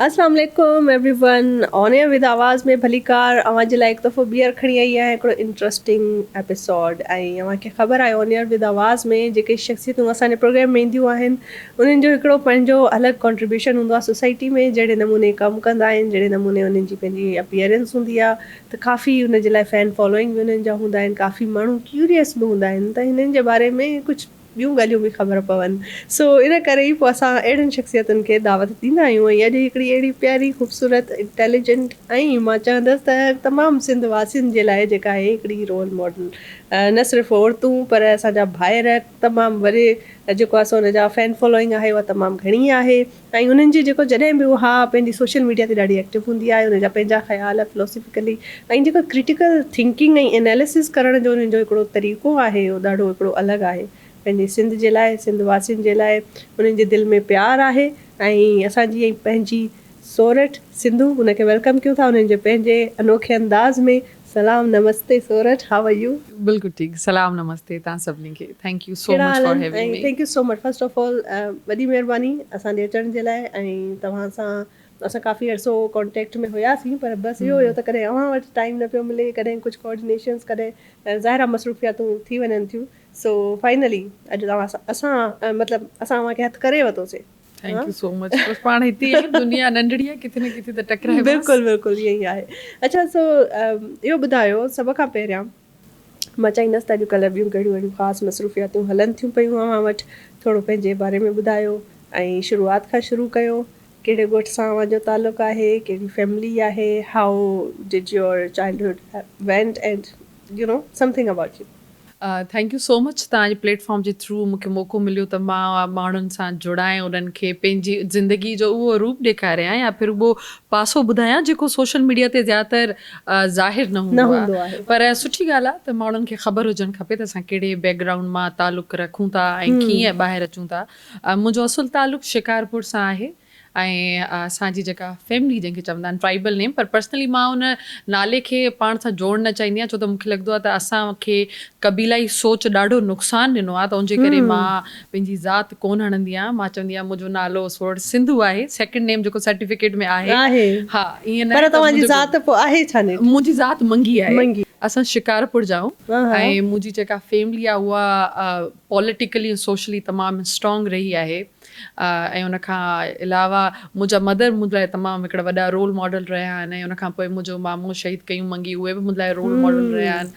اسلام عليڪم everyone on air with آواز ۾ ڀليڪار اوهان جي لاء هڪ دفعو ٻيهر کڻي آئي آهيان هڪڙو انٽرسٽنگ ايپيسوڊ ۽ اوهان کي خبر آهي آن ايئر ود آواز ۾ جيڪي شخصيتون اسان جي پروگرام ۾ اينديون آهن انهن جو هڪڙو پنهنجو الڳ ڪنٽريبيوشن هوندو آهي سوسائٽي ۾ جهڙي نموني ڪم ڪندا آهن جهڙي نموني انهن جي پنهنجي اپيئرنس هوندي آهي ته ڪافي ان جي لاء فين فالوئنگ به انهن جا هوندا آهن ڪافي ماڻهو ڪيوريس به هوندا آهن ته هنن جي باري ۾ ڪجهه ٻيون ڳالهيون به خبر پون سو ان ڪري ئي پوء اسان اهڙين شخصيتن کي دعوت ڏيندا آهيون ۽ اڄ هڪڙي اهڙي پياري خوبصورت انٽيليجنٽ ۽ مان چوندس ته تمام سنڌ واسين جي لاء جيڪا آهي هڪڙي رول ماڊل نه صرف عورتون پر اسان جا ڀائر تمام وڏي جيڪو آهي سو ان جا فين فالوئنگ آهي اها تمام گهڻي آهي ۽ انهن جي جيڪو جڏهن به اها پنهنجي سوشل ميڊيا تي ڏاڍي ايڪٽو هوندي آهي ان جا پنهنجا خيال فلوسفيڪلي ۽ جيڪو ڪرٽيڪل ٿنڪنگ ۽ اناليسز ڪرڻ جو انهن جو هڪڙو طريقو آهي اهو ڏاڍو هڪڙو الڳ آهي پنهنجي سنڌ جي لاء سنڌ واسين جي لاء انهن جي دل ۾ پيار آهي ۽ اسان جي پنهنجي سورٺ سنڌو ان کي welcome ڪيون ٿا انهن جي پنهنجي انوکي انداز ۾ سلام نمستي سورٺ how are you. بلڪل ٺيڪ سلام نمستي توهان سڀني کي thank you سو ڪهڙا مچ حال فار آهن having ۽ me. Thank you so much first of all وڏي مهرباني اسان ڏي اچڻ جي لاء ۽ توهان سان اسان ڪافي عرصو ڪانٽيڪٽ ۾ هياسين پر بس اهو هيو ته ڪڏهن اوهان وٽ ٽائيم نه پيو ملي ڪڏهن ڪجهه ڪوآرڊينيشنس ڪڏهن ظاهر آهي مصروفياتون ٿي وڃن ٿيون سو فائنلي اڄ توهان سان اسان مطلب اسان اوهان کي هٿ ڪري ورتوسي. Thank you سو مچ بس پاڻ هتي ئي آهيون دنيا ننڍڙي آهي ڪٿي نه ڪٿي ته ٽڪرائباس. بلڪل بلڪل ائين ئي آهي اڇا سو اهو ٻڌايو سڀ کان پهريان مان چاهيندس ته اڄڪلهه ٻيون ڪهڙيون اهڙيون خاص مصروفياتون هلن ٿيون پيون اوهان وٽ ٿورو پنهنجي باري ۾ ٻڌايو ۽ شروعات کان شروع ڪيو ڪهڙي ڳوٺ سان اوهان جو تعلق آهي ڪهڙي فيملي آهي how did your childhood went and you know something about you. Thank you so much توهان جي پليٽ فارم جي ٿرو مون کي موقعو مليو ته مان ماڻهن سان جڙان ۽ انهن کي پنهنجي زندگي جو اهو روپ ڏيکاريان يا پھر اهو پاسو ٻڌايان جيڪو سوشل ميڊيا تي زياده تر ظاهر نه هوندو آهي پر سٺي ڳالهه آهي ته ماڻهن کي خبر هجڻ کپي ته اسان ڪهڙي بيڪ گرائونڊ مان تعلق رکون ٿا ۽ ڪيئن ٻاهر اچون ٿا منهنجو اصل تعلق شڪارپور سان آهي ۽ اسان جي جيڪا فيملي جنهن کي چوندا آهن ٽرائيبل نيم پر پرسنلي مان ان نالي کي پاڻ سان جوڙڻ نه چاهيندي آهيان ڇو ته مون کي لڳندو آهي ته اسان کي قبيلائي سوچ ڏاڍو نقصان ڏنو آهي ته ان جي ڪري مان پنهنجي ذات ڪونه هڻندي آهيان مان چوندي آهيان منهنجو نالو سورٺ سنڌو آهي سيڪنڊ نيم جيڪو سرٽيفڪيٽ ۾ آهي ها ائين نه پر توهان جي ذات پوء آهي ڇا نيٺ؟ منهنجي ذات منگي آهي اسان شڪارپور جا آهيون ۽ منهنجي جيڪا فيملي آهي اها پوليٽيڪلي ۽ سوشلي تمام اسٽرانگ رهي آهي ۽ ان کان علاوه منهنجا مدر منهنجي لاء تمام هڪڙا وڏا رول ماڊل رهيا آهن ۽ ان کان پوء منهنجو مامو شهيد قيوم منگي اهي به منهنجي لاء رول ماڊل رهيا آهن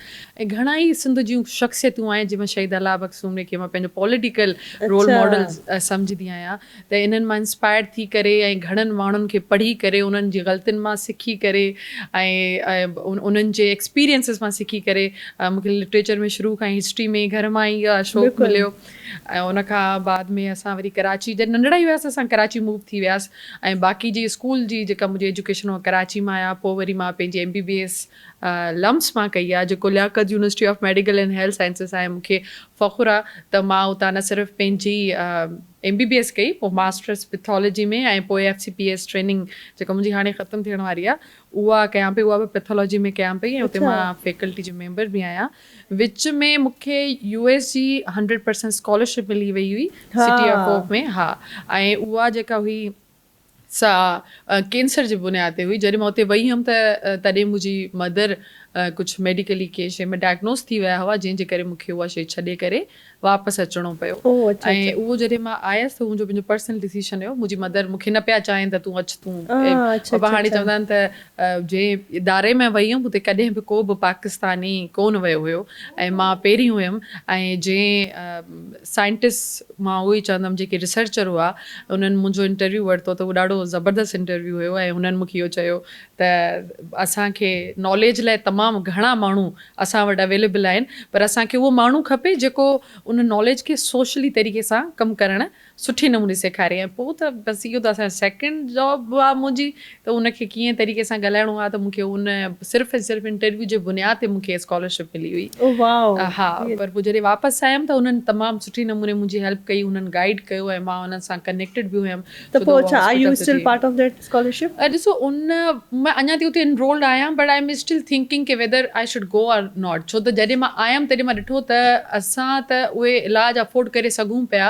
۽ گهڻا ئي سنڌ جون شخصيتون آهن جنهن ۾ شهيد الله بخش سومري کي مان پنهنجو پوليٽيڪل رول ماڊل سمجهندي آهيان ته انهن مان انسپائرڊ ٿي ڪري ۽ گهڻن ماڻهن کي پڙهي ڪري انهن جي غلطين مان سکي ڪري ۽ انهن جي ايڪسپيرينسز مان سکي ڪري مون کي لٽريچر ۾ شروع کان ئي هسٽري ۾ گهر مان ئي شوق مليو ۽ ان کان بعد ۾ اسان وري ڪراچي جڏهن ننڍڙا ئي هياسين اسان ڪراچي موو ٿي وياس ۽ باقي جي اسڪول جي جيڪا منهنجي ايجوڪيشن اها ڪراچي مان آ پوء وري مان پنهنجي ايم بي بي ايس لمس مان ڪئي آ جيڪو Liaquat university of medical and health sciences آهي مون کي فخر آ ته مان اتان نه صرف پنهنجي ايم بي بي ايس ڪئي پوء ماسٽرس پيٿالاجي ۾ ۽ پوء F C P S training جيڪا منهنجي هاڻي ختم ٿيڻ واري آ اها ڪيان پئي اها به پيٿالاجي ۾ ڪيان پئي ۽ اتي مان فيڪلٽي جو ميمبر به آهيان وچ ۾ مون کي يو ايس جي هنڊريڊ پرسنٽ اسڪالرشپ ملي وئي هئي سٽي آف هوپ ۾ ها ۽ اها جيڪا هئي سا ڪينسر جي بنياد تي هئي جڏهن مان اتي وئي هيم ته تڏهن منهنجي مدر ڪجهه ميڊيڪلي ڪنهن شي ۾ ڊائگنوز ٿي ويا هئا جنهن جي ڪري مون کي اها شي ڇڏي ڪري واپس اچڻو پيو ۽ اهو جڏهن مان آيس ته منهنجو پنهنجو پرسنل ڊسيشن هيو منهنجي مدر مون کي نه پيا چاهين ته تون اچ تون بابا هاڻي چوندا آهن ته جنهن اداري ۾ وئي هيم اتي ڪڏهن به ڪو به پاڪستاني ڪونه ويو هيو ۽ مان پهرين هيم ۽ جنهن سائنٽسٽ مان اهو ئي چوندم جيڪي ريسرچر هئا انهن منهنجو انٽرويو ورتو ته اهو ڏاڍو زبردست انٽرويو هيو ۽ هنن مون کي اهو چيو ته اسان کي ناليج لاء تمام گهڻا ماڻهو اسان وٽ اويليبل آهن پر اسان کي اهو ماڻهو کپي جيڪو ان ناليج کي سوشلي طريقي سان ڪم ڪرڻ سٺي نموني سيکاري ۽ پوء ته بس اهو ته اسان جو سيڪنڊ جاب آ منهنجي ته ان کي ڪيئن طريقي سان ڳالهائڻو آ ته مون کي ان صرف ۽ صرف انٽرويو جي بنياد تي مون کي اسڪالرشپ ملي هئي ها پر پوء جڏهن واپس آيم ته انهن تمام سٺي نموني منهنجي هيلپ ڪئي انهن گائيڊ ڪيو ۽ مان انهن سان ڪنيڪٽيڊ به هيم ته پوء ڇا are you still part of that scholarship? ڏسو ان مان اڃا تائين اتي انرولڊ آهيان but I am still thinking K whether I should go or not ڇو ته جڏهن مان آيم تڏهن مان ڏٺو ته اسان ته اهي علاج افورڊ ڪري سگهون پيا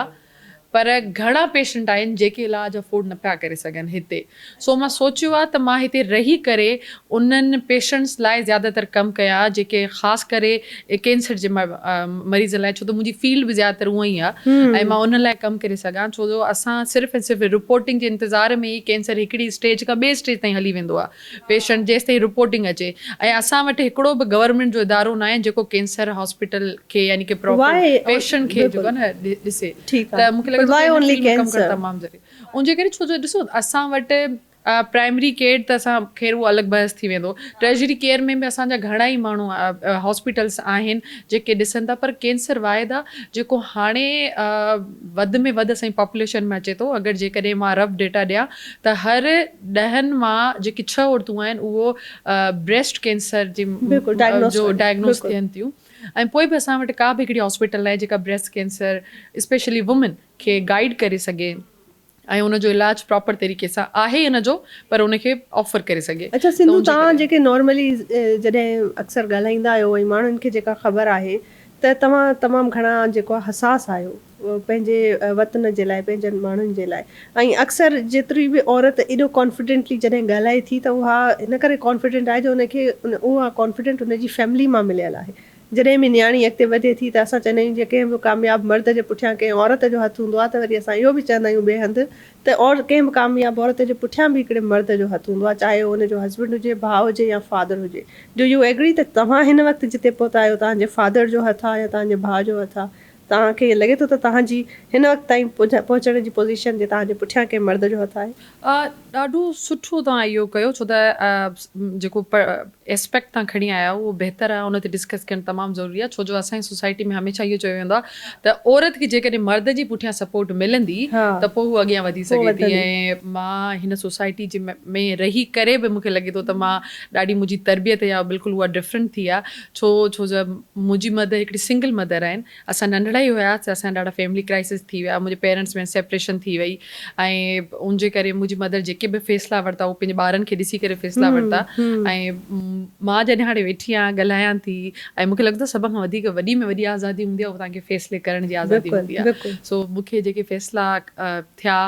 پر گهڻا پيشنٽ آهن جيڪي علاج افورڊ نه پيا ڪري سگهن هتي سو مان سوچيو آهي ته مان هتي رهي ڪري انهن پيشنٽس لاء زياده تر ڪم ڪيان جيڪي خاص ڪري ڪينسر جي مريضن لاء ڇو ته منهنجي فيلڊ به زياده تر اها ئي آهي ۽ مان انهن لاء ڪم ڪري سگهان ڇو جو اسان صرف ۽ صرف رپورٽنگ جي انتظار ۾ ئي ڪينسر هڪڙي اسٽيج کان ٻئي اسٽيج تائين هلي ويندو آهي پيشنٽ جيستائين رپورٽنگ اچي ۽ اسان وٽ هڪڙو به گورنمينٽ جو ادارو ناهي جيڪو ڪينسر هاسپيٽل کي يعني ڪي پراپر پيشنٽ کي جيڪو آهي نه ڏسي ته مونکي لڳي ٿو ته ان فيلڊ ۾ ڪم ڪرڻ تمام ضروري ان جي ڪري ڇو جو ڏسو اسان وٽ پرائمري ڪيئر ته اسان خير اهو الڳ بحث ٿي ويندو ٽريجري ڪيئر ۾ به اسان جا گهڻا ئي ماڻهو هاسپيٽلس آهن جيڪي ڏسن ٿا پر ڪينسر واحد آهي جيڪو هاڻي وڌ ۾ وڌ اسان جي پاپوليشن ۾ اچي ٿو اگر جيڪڏهن مان رف ڊيٽا ڏيان ته هر ڏهن مان جيڪي ڇهه عورتون آهن اهو بريسٽ ڪينسر جي جو ڊائگنوز ٿين ٿيون ۽ پوء به اسان وٽ ڪا به هڪڙي هاسپيٽل ناهي جيڪا بريسٽ ڪينسر اسپيشلي وومين کي گائيڊ ڪري سگهي ۽ ان جو علاج پراپر طريقي سان آهي ان جو پر ان کي آفر ڪري سگهي. اڇا سنڌو توهان جيڪي نارملي جڏهن اڪثر ڳالهائيندا آهيو ۽ ماڻهن کي جيڪا خبر آهي ته توهان تمام گهڻا جيڪو آهي حساس آهيو پنهنجي وطن جي لاء پنهنجن ماڻهن جي لاء ۽ اڪثر جيتري به عورت ايڏو ڪانفيڊنٽلي جڏهن ڳالهائي ٿي ته اها ان ڪري ڪانفيڊنٽ آهي جو ان کي اها ڪانفيڊنٽ ان جي فيملي مان مليل آهي جڏهن به نياڻي اڳتي وڌي ٿي ته اسان چوندا آهيون جيئن ڪنهن به ڪامياب مرد جي پٺيان ڪنهن عورت جو هٿ هوندو آهي ته وري اسان اهو به چوندا آهيون ٻئي هنڌ ته ڪنهن به ڪامياب عورت جي پٺيان به هڪڙي مرد جو هٿ هوندو آهي چاهي اهو ان جو هسبنڊ هجي، ڀاء هجي يا فادر هجي. Do you agree ته توهان هن وقت جتي پهتا آهيو توهان جي فادر جو هٿ آهي يا توهان جي ڀاء جو هٿ آهي؟ توهان کي ائين لڳي ٿو ته توهان جي هن وقت تائين پهچڻ جي پوزيشن تي توهان جي پٺيان ڪنهن مرد جو هٿ آهي؟ ڏاڍو سٺو توهان اهو ڪيو ڇو ته جيڪو اسپيڪٽ توهان کڻي آيا آهيو اهو بهتر آهي ان تي ڊسڪس ڪرڻ تمام ضروري آهي ڇو جو اسان جي سوسائٽي ۾ هميشه اهو چيو ويندو آهي ته عورت کي جيڪڏهن مرد جي پٺيان سپورٽ ملندي ته پوء هو اڳيان وڌي سگهي ٿي ۽ مان هن سوسائٽي جي ۾ رهي ڪري به مون کي لڳي ٿو ته مان ڏاڍي منهنجي تربيت يا بلڪل اها ڊفرنٽ ٿي آهي ڇو ڇو جو منهنجي مدر هڪڙي سنگل مدر آهن اسان ننڍڙا ئي هياسين اسان جا ڏاڍا فيملي ڪرائسس ٿي ويا منهنجي پيرنٽس ۾ سيپريشن ٿي وئي ۽ ان جي ڪري منهنجي مدر جيڪي به فيصلا ورتا اهو پنهنجي ٻارن کي ڏسي ڪري فيصلا ورتا ۽ مان جڏهن هاڻي ويٺي آهيان ڳالهايان ٿي ۽ مونکي لڳندو سڀ کان وڌيڪ وڏي ۾ وڏي آزادي هوندي آهي اهو توهان کي فيصلي ڪرڻ جي آزادي هوندي آهي سو مونکي جيڪي فيصلا ٿيا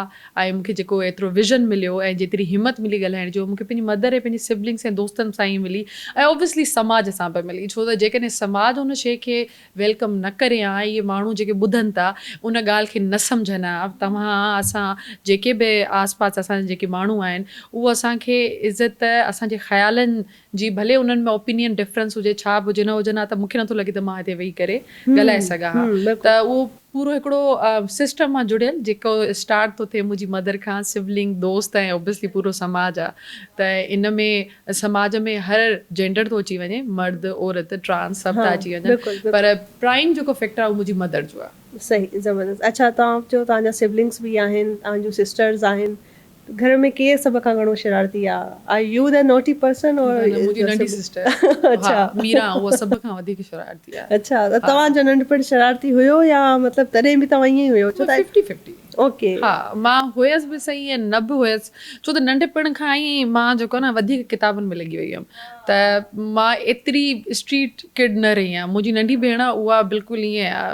۽ مون کي جيڪو ايترو ويزن مليو ۽ جيتري همت ملي ڳالهائڻ جي اهو مون کي پنهنجي مدر ۽ پنهنجي سبلنگس ۽ دوستن سان ئي ملي ۽ اوبويسلي سماج سان به ملي ڇو ته جيڪڏهن سماج ان شيء کي welcome نه ڪري ها ۽ اهي ماڻهو جيڪي ٻڌن ٿا ان ڳالهه کي نه سمجهن ها توهان اسان جيڪي به آس پاس اسان جا جيڪي ماڻهو آهن اهو اسان کي عزت اسان جي خيالن جي ڀلي انهن ۾ اوپينين ڊفرنس هجي ڇا به هجي نه هجن ها ته مون کي نٿو لڳي ته مان هتي ويهي ڪري ڳالهائي سگهان ها ته اهو پورو هڪڙو سسٽم آ جڙيل جيڪو اسٽارٽ ٿو ٿئي منهنجي مدر کان سبلنگ دوست ۽ اوبويسلي پورو سماج آ ته ان ۾ سماج ۾ هر جينڊر ٿو اچي وڃي مرد عورت ٽرانس سڀ ٿا اچي وڃن پر پرائم جيڪو فيڪٽر آ اهو منهنجي مدر جو آ. صحيح زبردست اڇا توهان چيو توهان جا سبلنگس به آهن توهان جون سسٽرز آهن گهر ۾ ڪير سڀ کان گهڻو شرارتي آ are you the naughty person or نه نه منهنجي ننڍي سسٽر اڇا ميرا اها سڀ کان وڌيڪ شرارتي آ. اڇا ته توهان جو ننڍپڻ شرارتي هيو يا مطلب تڏهن به توهان ائين ئي هيو ڇو ته ففٽي ففٽي اوڪي ها مان هيس به صحيح ۽ نه به هيس ڇو ته ننڍپڻ کان ئي مان جيڪو آ نه وڌيڪ ڪتابن ۾ لڳي وئي هيم ته مان ايتري اسٽريٽ ڪڊ نه رهي آهيان منهنجي ننڍي ڀيڻ آ اها بلڪل ائين آ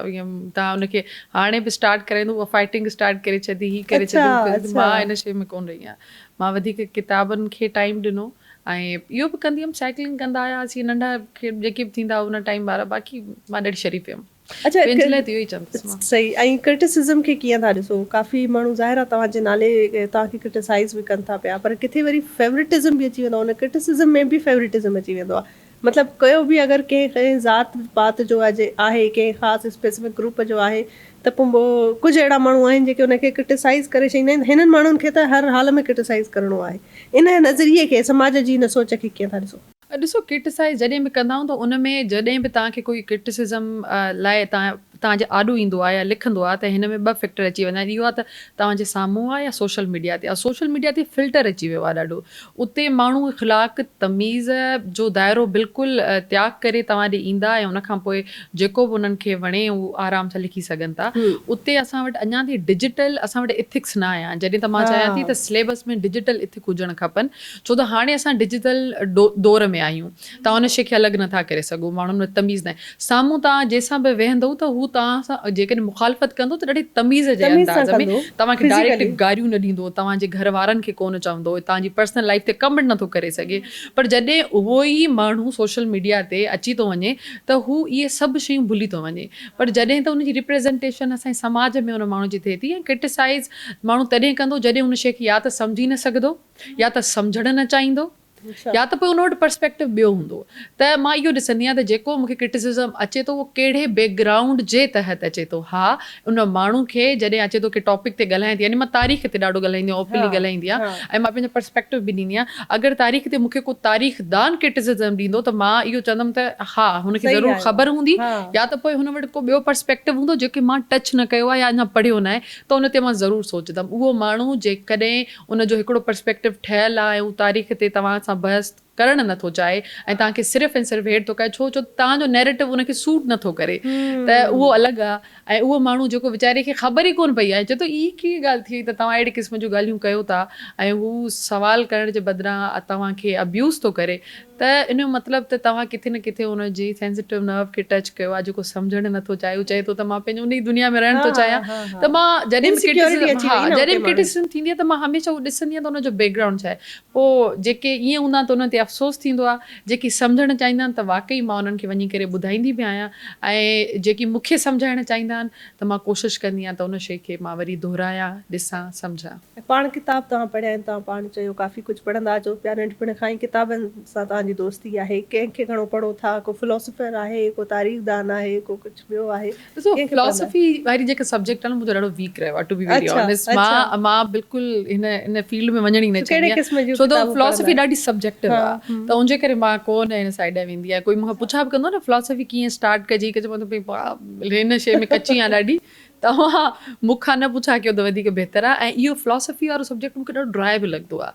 توهان ان کي هاڻي به اسٽارٽ ڪرائيندو اها فائٽنگ اسٽارٽ ڪري ڇڏي هي ڪري ڇڏي هو ڪري ڇڏي مان ان شي ۾ ڪونه رهي آهيان مان وڌيڪ ڪتابن کي ٽائيم ڏنو ۽ اهو به ڪندي هيم سائيڪلنگ ڪندا هياسين ننڍا جيڪي به ٿيندا ان ٽائيم وارا باقي مان ڏاڍي شريف هيم اڇا پنهنجي لاء ته اهو ئي چوندس مان. صحيح ۽ ڪرٽيسزم کي ڪيئن ٿا ڏسو ڪافي ماڻهو ظاهر آهي توهان جي نالي توهان کي ڪرٽيسائز به ڪن ٿا پيا پر ڪٿي وري فيورٽزم به اچي ويندو آهي ان ڪرٽيسزم ۾ به فيورٽزم اچي ويندو آهي مطلب ڪيو به اگر ڪنهن ڪنهن ذات پات جو آهي ڪنهن خاص اسپيسفڪ گروپ جو آهي ته پوء ڪجهه اهڙا ماڻهو آهن جيڪي ان کي ڪرٽيسائيز ڪري ڇڏيندا آهن هنن ماڻهن کي ته هر حال ۾ ڪرٽيسائيز ڪرڻو آهي ان نظريي کي سماج جي ان سوچ کي ڪيئن ٿا ڏسو؟ ڏسو ڪرٽيسائيز جڏهن به ڪندا آهيون ته ان ۾ جڏهن به توهان کي ڪوئي ڪرٽيسزم لاء توهان توهان جي آڏو ايندو آهي يا لکندو آهي ته هن ۾ ٻه فيڪٽر اچي ويندا آهن اهو آهي ته توهان جي سامهون آهي يا سوشل ميڊيا تي آهي سوشل ميڊيا تي فلٽر اچي ويو آهي ڏاڍو اتي ماڻهو اخلاق، تميز جو دائرو بلڪل تياڳ ڪري توهان ڏي ايندا ۽ ان کان پوء جيڪو به انهن کي وڻي هو آرام سان لکي سگهن ٿا. اتي اسان وٽ اڃا تائين ڊجيٽل اسان وٽ ايٿڪس نه آيا آهن. جڏهن ته مان چاهيان ٿي ته سليبس ۾ ڊجيٽل ايٿڪ هجڻ کپن ڇو ته هاڻي اسان ڊجيٽل دور ۾ آهيون. توهان ان شيء کي الڳ نٿا ڪري سگهو. ماڻهن ۾ تميز ناهي. سامهون توهان جنهن سان به ويهندؤ ته هو توهان سان جيڪڏهن مخالفت ڪندو ته ڏاڍي تميز جي انداز ۾ توهان کي ڊائريڪٽ گاريون نه ڏيندو، توهان جي گهر وارن کي ڪونه چوندو، توهان جي پرسنل لائيف تي ڪمينٽ نٿو ڪري سگهي پر جڏهن اهو ئي ماڻهو سوشل ميڊيا تي اچي ٿو وڃي ته هو اهي سڀ شيون ڀلي ٿو وڃي پر جڏهن ته ان جي ريپريزنٽيشن اسان جي سماج ۾ ان ماڻهو جي ٿئي ٿي ۽ ڪرٽيسائيز ماڻهو تڏهن ڪندو جڏهن ان شيء کي يا ته سمجهي نه سگهندو يا ته سمجهڻ نه چاهيندو. يا ته پوء ان وٽ پرسپيڪٽو ٻيو هوندو ته مان اهو ڏسندي آهيان ته جيڪو مون کي ڪرٽيسزم اچي ٿو اهو ڪهڙي بيڪ گرائونڊ جي تحت اچي ٿو ها ان ماڻهو کي جڏهن اچي ٿو ڪي ٽاپڪ تي ڳالهائين ٿي يعني مان تاريخ تي ڏاڍو ڳالهائيندي آهيان اوپنلي ڳالهائيندي آهيان ۽ مان پنهنجو پرسپيڪٽو به ڏيندي آهيان اگر تاريخ تي مون کي ڪو تاريخ دان ڪرٽيسزم ڏيندو ته مان اهو چوندم ته ها هن کي ضرور خبر هوندي يا ته پوء هن وٽ ڪو ٻيو پرسپيڪٽو هوندو جيڪي مان ٽچ نه ڪيو آهي يا اڃا پڙهيو ناهي ته ان تي مان ضرور سوچندم اهو ماڻهو جيڪڏهن ان جو هڪڙو پرسپيڪٽو ٺهيل آهي ۽ هو تاريخ تي توهان سان بحث ڪرڻ نه ٿو چاهي ۽ توهان کي صرف ۽ صرف هيٺ ٿو ڪري ڇو ڇو توهان جو نيريٽو ان کي سوٽ نه ٿو ڪري ته اهو الڳ آهي ۽ اهو ماڻهو جيڪو ويچاري کي خبر ئي ڪونه پئي آهي چئي ٿو هي ڪهڙي ڳالهه ٿي وئي ته توهان اهڙي قسم جون ڳالهيون ڪيو ٿا ۽ هو سوال ڪرڻ جي بدران توهان کي ابيوز ٿو ڪري ته ان جو مطلب ته توهان ڪٿي نه ڪٿي ان جي سينسيٽو نرو کي ٽچ ڪيو آهي جيڪو سمجهڻ نه ٿو چاهي هو چئي ٿو ته مان پنهنجي ان ئي دنيا ۾ رهڻ ٿو چاهيان ته مان جڏهن به ڪرٽيسزم ها جڏهن به ڪرٽيسزم ٿيندي آهي ته مان هميشه اهو ڏسندي آهيان ته ان جو بيڪ گرائونڊ ڇا آهي پوء جيڪي ائين هوندا آهن ته انهن تي افسوس ٿيندو آهي جيڪي سمجهڻ چاهيندا آهن ته واقعي مان انهن کي وڃي ڪري ٻڌائيندي به آهيان ۽ جيڪي مون کي سمجهائڻ چاهيندا آهن ته مان ڪوشش ڪندي آهيان ته ان شيء کي مان وري دهرايان ڏسان سمجهان. ۽ پاڻ ڪتاب توهان پڙهيا آهن، توهان پاڻ چيو ڪافي ڪجهه پڙهندا اچو پيا، ننڍپڻ کان ئي ڪتابن سان توهان جي دوستي آهي، ڪنهن کي گهڻو پڙهو ٿا، ڪو فلاسفر آهي، ڪو تاريخدان آهي، ڪو ڪجهه ٻيو آهي، ڏسو ڪنهن کي پڙهندا آهيو؟ فلاسفي واري جيڪا سبجيڪٽ آهي نه منهنجو ڏاڍو ويڪ رهيو آهي ٽو بي ويري آنيسٽ مان مان بلڪل هن ان فيلڊ ۾ وڃڻ ئي نه ڪهڙي چاهيندي قسم آهيان جون ڇو ته ڪتابون پڙهندا فلاسفي آهيو؟ ڏاڍي سبجيڪٽو آهي ته ان جي ڪري مان ڪو نه هن سائيڊ ڏانهن ويندي آهيان ڪوئي مون کان پڇا به ڪندو آهي نه فلاسفي ڪيئن اسٽارٽ ڪجي ڪجي مان چوندي آهيان هن شيء ۾ ڪچي آهيان ڏاڍي توهان مون کان نه پڇا ڪيو ته وڌيڪ بهتر آهي ۽ اهو فلاسفي وارو سبجيڪٽ مون کي ڏاڍو ڊرائي به لڳندو آهي.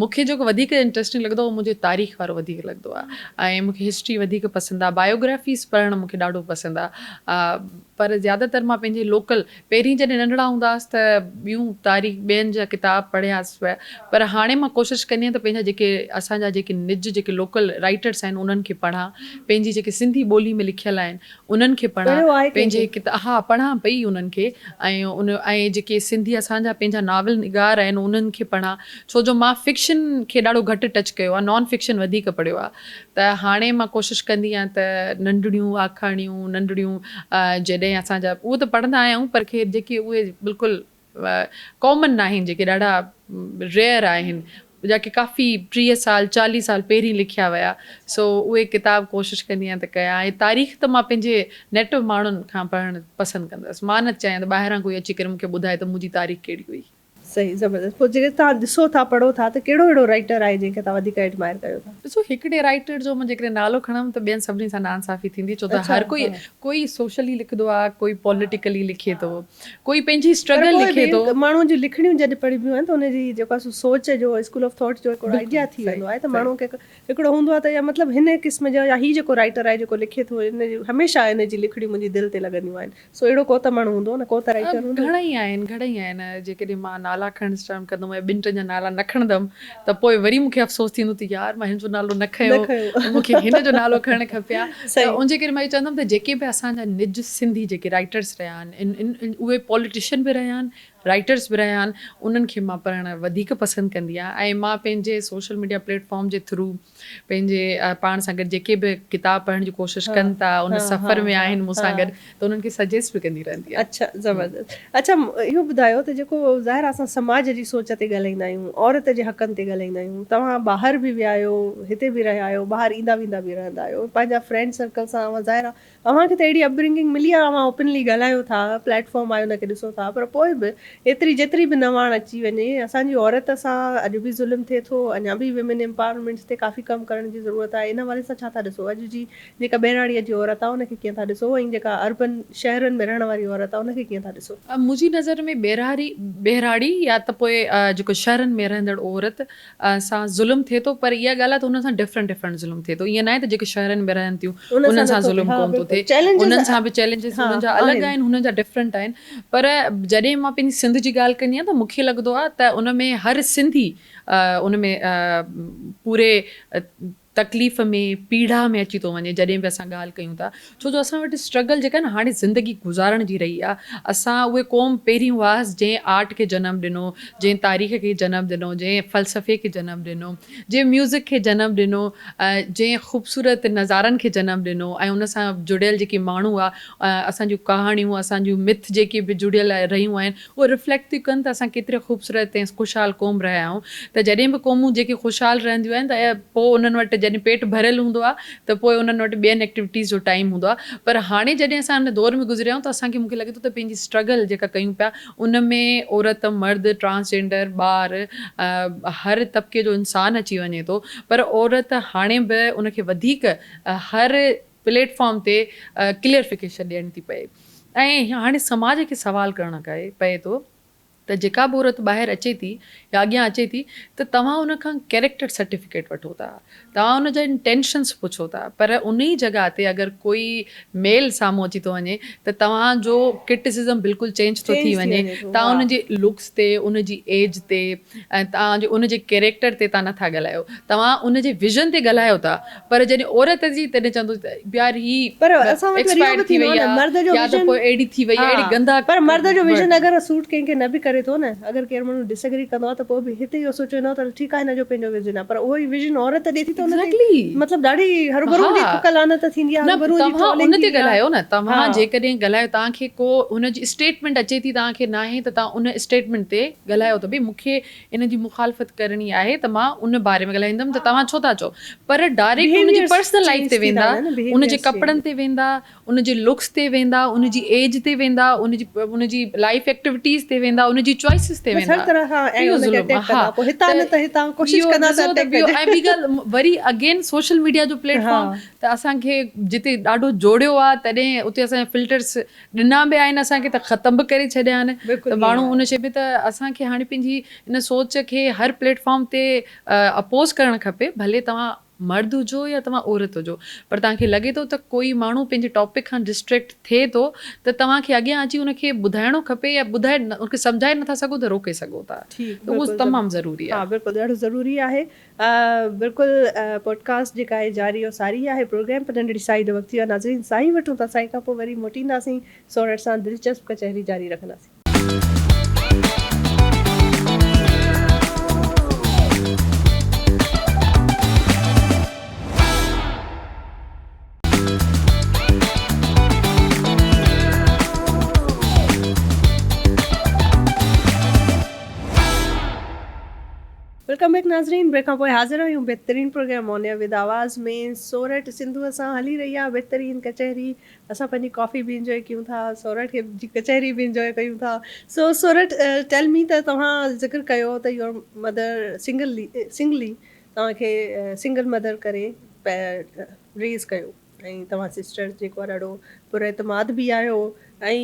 مون کي جيڪو وڌيڪ انٽريسٽنگ لڳندو آهي اهو منهنجو تاريخ وارو وڌيڪ لڳندو آهي ۽ مون کي هسٽري وڌيڪ پسند آهي بايوگرافيز پڙهڻ مون کي ڏاڍو پسند آهي پر زياده تر مان پنهنجي لوڪل پهرين جڏهن ننڍڙا هوندا هئس ته ٻيون تاريخ ٻين جا ڪتاب پڙهياس پيا پر هاڻي مان ڪوشش ڪندي آهيان ته پنهنجا جيڪي اسان جا جيڪي نج جيڪي لوڪل رائٽرس آهن انهن کي پڙهان پنهنجي جيڪي سنڌي ٻولي ۾ لکيل آهن انهن کي پڙهان پڙهيو آهي ڪنهن پنهنجي کي؟ ڪتا ها پڙهان پئي انهن کي ۽ ان ۽ جيڪي سنڌي اسان جا پنهنجا ناول نگار آهن انهن کي پڙهان ڇو جو مان فڪشن کي ڏاڍو گهٽ ٽچ ڪيو آهي نان فڪشن وڌيڪ پڙهيو آهي ته هاڻي مان ڪوشش ڪندي آهيان ته ننڍڙيون آکاڻيون ننڍڙيون جڏهن اسان جا اهو ته پڙهندا آهيون پر خير جيڪي اهي بلڪل ڪامن ناهن جيڪي ڏاڍا ريئر آهن جيڪي ڪافي 30 سال 40 سال پهرين لکيا ويا سو اهي ڪتاب ڪوشش ڪندي آهيان ته ڪيان ۽ تاريخ ته مان پنهنجي نيٽو ماڻهن کان پڙهڻ پسند ڪندس مان نه چاهيان ته ٻاهران ڪوئي اچي ڪري مون کي ٻڌائي ته منهنجي تاريخ ڪهڙي هئي. صحيح زبردست پوء جيڪڏهن توهان ڏسو ٿا پڙهو ٿا ته ڪهڙو اهڙو رائيٽر آهي جنهن کي توهان وڌيڪ ايڊمائر ڪيو ٿا؟ ڏسو هڪڙي رائيٽر جو مان جيڪڏهن نالو کڻم ته ٻين سڀني سان ناانصافي ٿيندي ڇو ته هر ڪوئي ڪوئي سوشلي لکندو آهي ڪوئي پوليٽيڪلي لکي ٿو ڪوئي پنهنجي پر اسٽرگل پوء لکي ٿو. به ماڻهو جون لکڻيون جڏهن پڙهبيون آهن ته ان جي جيڪو آهي سو سوچ جو اسڪول آف ٿاٽ جو هڪڙو آئيڊيا ٿي ويندو آهي ته ماڻهو کي هڪڙو هوندو آهي ته يا مطلب هن قسم جو يا هي جيڪو رائيٽر آهي جيڪو لکي ٿو ان جي هميشه ان جي لکڻيون منهنجي دل تي لڳنديون آهن سو اهڙو ڪو ته ماڻهو هوندو نه ڪو ته رائيٽر هوندو. گهڻئي آهن گهڻئي آهن جيڪڏهن مان نالا کڻڻ اسٽارٽ ڪندم ۽ ٻن ٽن جا نالا نه کڻندم ته پوء وري مون کي افسوس ٿيندو ته يار مان هن جو نالو نه کنيو مون کي هن جو نالو کڻڻ کپي ها ته ان جي ڪري مان اهو چوندم ته جيڪي به اسان جا نج سنڌي جيڪي رائيٽرس رهيا آهن اهي پوليٽيشن به رهيا آهن رائيٽرس به رهيا آهن انهن کي مان پڙهڻ وڌيڪ پسند ڪندي آهيان ۽ مان پنهنجي سوشل ميڊيا پليٽ فارم جي ٿرو پنهنجي پاڻ سان گڏ جيڪي به ڪتاب پڙهڻ جي ڪوشش ڪن ٿا ان سفر ۾ آهن مون سان گڏ ته انهن کي سجيسٽ به ڪندي رهندي آهيان. اڇا زبردست اڇا اهو ٻڌايو ته جيڪو ظاهر آهي اسان سماج جي سوچ تي ڳالهائيندا آهيون عورت جي حقن تي ڳالهائيندا آهيون توهان ٻاهر به ويا آهيو هتي به رهيا آهيو ٻاهر ايندا ويندا به رهندا آهيو پنهنجا فرينڊ سرڪل سان اوهان ظاهر آهي اوهان کي ته اهڙي اپ برنگنگ ملي آهي اوهان اوپنلي ڳالهايو ٿا پليٽ فارم آهي ان کي ڏسو ٿا پر پوء به ايتري جيتري به نواڻ اچي وڃي اسان جي عورت سان اڄ به ظلم ٿئي ٿو اڃا به ويمن امپاورمينٽس تي ڪافي ڪم ڪرڻ جي ضرورت آهي ان حوالي سان ڇا ٿا ڏسو اڄ جي جيڪا ٻهراڙيء جي عورت آهي ان کي ڪيئن ٿا ڏسو ۽ جيڪا اربن شهرن ۾ رهڻ واري عورت آهي ان کي ڪيئن ٿا ڏسو؟ منهنجي نظر ۾ ٻهراڙي ٻهراڙي يا ته پوء جيڪو شهرن ۾ رهندڙ عورت سان ظلم ٿئي ٿو پر اها ڳالهه آهي ته انهن سان ڊفرنٽ ڊفرنٽ ظلم ٿئي ٿو ائين ناهي ته جيڪي شهرن ۾ رهن ٿيون انهن سان ظلم ڪونه ٿو ٿئي انهن سان به چئلينجز انهن جا الڳ آهن انهن جا ڊفرنٽ آهن پر جڏهن مان پنهنجي سنڌ جي ڳالهه ڪندي آهيان ته مون کي لڳندو آهي ته ان ۾ هر سنڌي ان ۾ پوري تڪليف ۾ پيڙا ۾ اچي ٿو وڃي جڏهن به اسان ڳالهه ڪيون ٿا ڇو جو اسان وٽ اسٽرگل جيڪا نه هاڻي زندگي گذارڻ جي رهي آهي اسان اهي قوم پهرين هئاس جنهن آرٽ کي جنم ڏنو جنهن تاريخ کي جنم ڏنو جنهن فلسفي کي جنم ڏنو جنهن ميوزڪ کي جنم ڏنو جنهن خوبصورت نظارن کي جنم ڏنو ۽ ان سان جڙيل جيڪي ماڻهو هئا اسان جون ڪهاڻيون اسان جون مٿ جيڪي به جڙيل رهيون آهن اهي رفليڪٽ ٿيون ڪن ته اسان ڪيتري خوبصورت ۽ خوشحال قوم رهيا آهيون ته جڏهن به قومون جيڪي خوشحال رهنديون آهن ته پوء انهن وٽ جڏهن پيٽ ڀريل هوندو آهي ته پوء انهن وٽ ٻين ايڪٽيوٽيز جو ٽائيم هوندو آهي پر هاڻي جڏهن اسان ان دور ۾ گذريا آهيون ته اسان کي مون کي لڳي ٿو ته پنهنجي اسٽرگل جيڪا ڪيون پيا ان ۾ عورت مرد ٽرانسجينڊر ٻار هر طبقي جو انسان اچي وڃي ٿو پر عورت هاڻي به ان کي وڌيڪ هر پليٽ فارم تي ڪليئرفڪيشن ڏيڻي ٿي پئي ۽ هاڻي سماج کي سوال ڪرڻ پئي ٿو ته جيڪا به عورت ٻاهر اچي ٿي يا اڳيان اچي ٿي ته توهان ان کان ڪيريڪٽر سرٽيفڪيٽ وٺو ٿا توهان ان جا انٽينشنس پڇو ٿا پر ان ئي جڳهه تي اگر ڪوئي ميل سامهون اچي ٿو وڃي ته توهان جو ڪرٽيسزم بلڪل چينج ٿو ٿي وڃي توهان ان جي لڪس تي ان جي ايج تي ۽ توهان جي ان جي ڪيريڪٽر تي توهان نٿا ڳالهايو توهان ان جي ويزن تي ڳالهايو ٿا پر جڏهن عورت جي تڏهن چوندو ته يار هي پر اسان وٽ وري اهو ايڪسپائرڊ به ٿي ٿيندو وئي آهي نه آ مرد جو يا ته ويزن پوء اهڙي ٿي وئي ها آ اهڙي گندا پر مرد جو ويزن ورڊ. اگر سوٽ ڪنهن کي نه به ڪري ٿو نه اگر ڪير ماڻهو ڊس اگري ڪندو آهي ته پوء به هتي اهو سوچيو ويندو آهي ته ٺيڪ آهي هن جو پنهنجو ويزن آهي پر اهو ئي ويزن عورت ڏي ٿي ته ان تي ايگزيڪٽلي مطلب ڏاڍي هروڀرو ها جي ٿڪ لعنت ٿيندي آهي نه هروڀرو جي توهان ان ٽرولنگ تي ٿيندي آهي ڳالهايو نه ها توهان جيڪڏهن ڳالهايو توهان کي ڪو هن جي اسٽيٽمينٽ اچي ٿي توهان کي ناهي ته توهان ان اسٽيٽمينٽ تي ڳالهايو ته ڀئي مون کي ان جي مخالفت ڪرڻي آهي ته مان ان باري ۾ ڳالهائيندم ته توهان ڇو ٿا چئو پر ڊائريڪٽ ان جي بهيويئرس پرسنل لائيف چينج تي ٿي ٿا ويندا وڃن نه ان جي بهيويئرس ڪپڙن چينج تي ويندا ان جي لڪس تي ويندا ان جي ايج تي ويندا ان جي ان جي لائيف ايڪٽيوٽيز تي ويندا ان جي چوائسز تي بس هر ويندا طرح کان ۽ اهو ان کي ظلم اٽيڪ آهي ها ڪندا پوء هتان ته نه ته هتان ڪوشش اهو ڪندا ته ڏسو ته اٽيڪ ٻيو ڪجي ۽ ٻي ڳالهه وري اگين سوشل ميڊيا جو پليٽ ها فارم ته اسان کي جتي ڏاڍو جوڙيو آهي تڏهن اتي اسان جا فلٽرس ڏنا به آهن اسان کي ته ختم به ڪري ڇڏيا آهن بلڪل ته ائين ماڻهو آهي. ان شي ۾ ته اسان کي هاڻي پنهنجي ان سوچ کي هر پليٽ فارم تي اپوز ڪرڻ کپي ڀلي توهان مرد هجو يا توهان عورت هجو پر توهان کي لڳي ٿو ته ڪوئي ماڻهو پنهنجي ٽاپڪ کان ڊسٽريڪٽ ٿئي ٿو ته توهان کي اڳيان اچي ان کي ٻڌائڻو کپي يا ٻڌائي ان کي سمجهائي نٿا سگهو ته روڪي سگهو ٿا ٺيڪ ته اهو بلڪل تمام ضروري ها آهي. بلڪل ڏاڍو ضروري آهي بلڪل پوڊڪاسٽ جيڪا آهي جاري و ساري آهي پروگرام پر ننڍڙي سائي جو وقت ٿي ويو آهي ناظرين سائي وٺون ٿا سائي کان پوء وري موٽينداسين سورٺ سان دلچسپ ڪچهري جاري رکنداسين. Welcome back ناظرين بريڪ کان پوء حاضر آهيون بهترين پروگرام آن ايئر ود آواز ۾ سورٺ سنڌو سان هلي رهي آهي بهترين ڪچهري اسان پنهنجي ڪافي به انجوائي ڪيون ٿا سورٺ کي جي ڪچهري به انجوائي ڪيون ٿا سو سورٺ ٽيل مي ته توهان ذڪر ڪيو ته your mother singly singly توهان کي سنگل مدر ڪري ريز ڪيو ۽ توهان سسٽر جيڪو آهي ڏاڍو پر اعتماد به آهيو ۽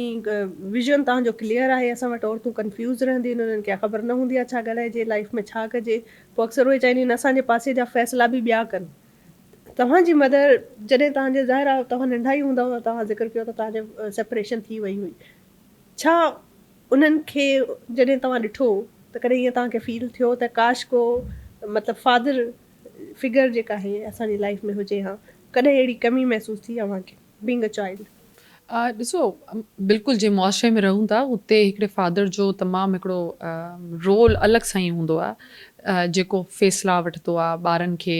ويزن توهان جو ڪليئر آهي اسان وٽ عورتون ڪنفيوز رهنديون آهن انهن کي خبر نه هوندي آهي ڇا ڳالهائجي لائف ۾ ڇا ڪجي پوء اڪثر اهي چاهينديون آهن اسان جي پاسي جا فيصلا به ٻيا ڪن توهان جي مدر جڏهن توهان جي ظاهر آهي توهان ننڍا ئي هوندا هئا توهان ذڪر ڪيو ته توهان جي سيپريشن ٿي وئي هئي ڇا انهن کي جڏهن توهان ڏٺو ته ڪڏهن ائين توهان کي فيل ٿيو ته ڪاش ڪو مطلب فادر فگر جيڪا آهي اسان جي لائيف ۾ هجي ها ڪڏهن اهڙي ڪمي محسوس ٿي اوهان کي بينگ ا چائلڊ. ڏسو بلڪل جنهن معاشري ۾ رهون ٿا اتي هڪڙي فادر جو تمام هڪڙو رول الڳ سان ئي هوندو آهي جيڪو فيصلا وٺندو آهي ٻارن کي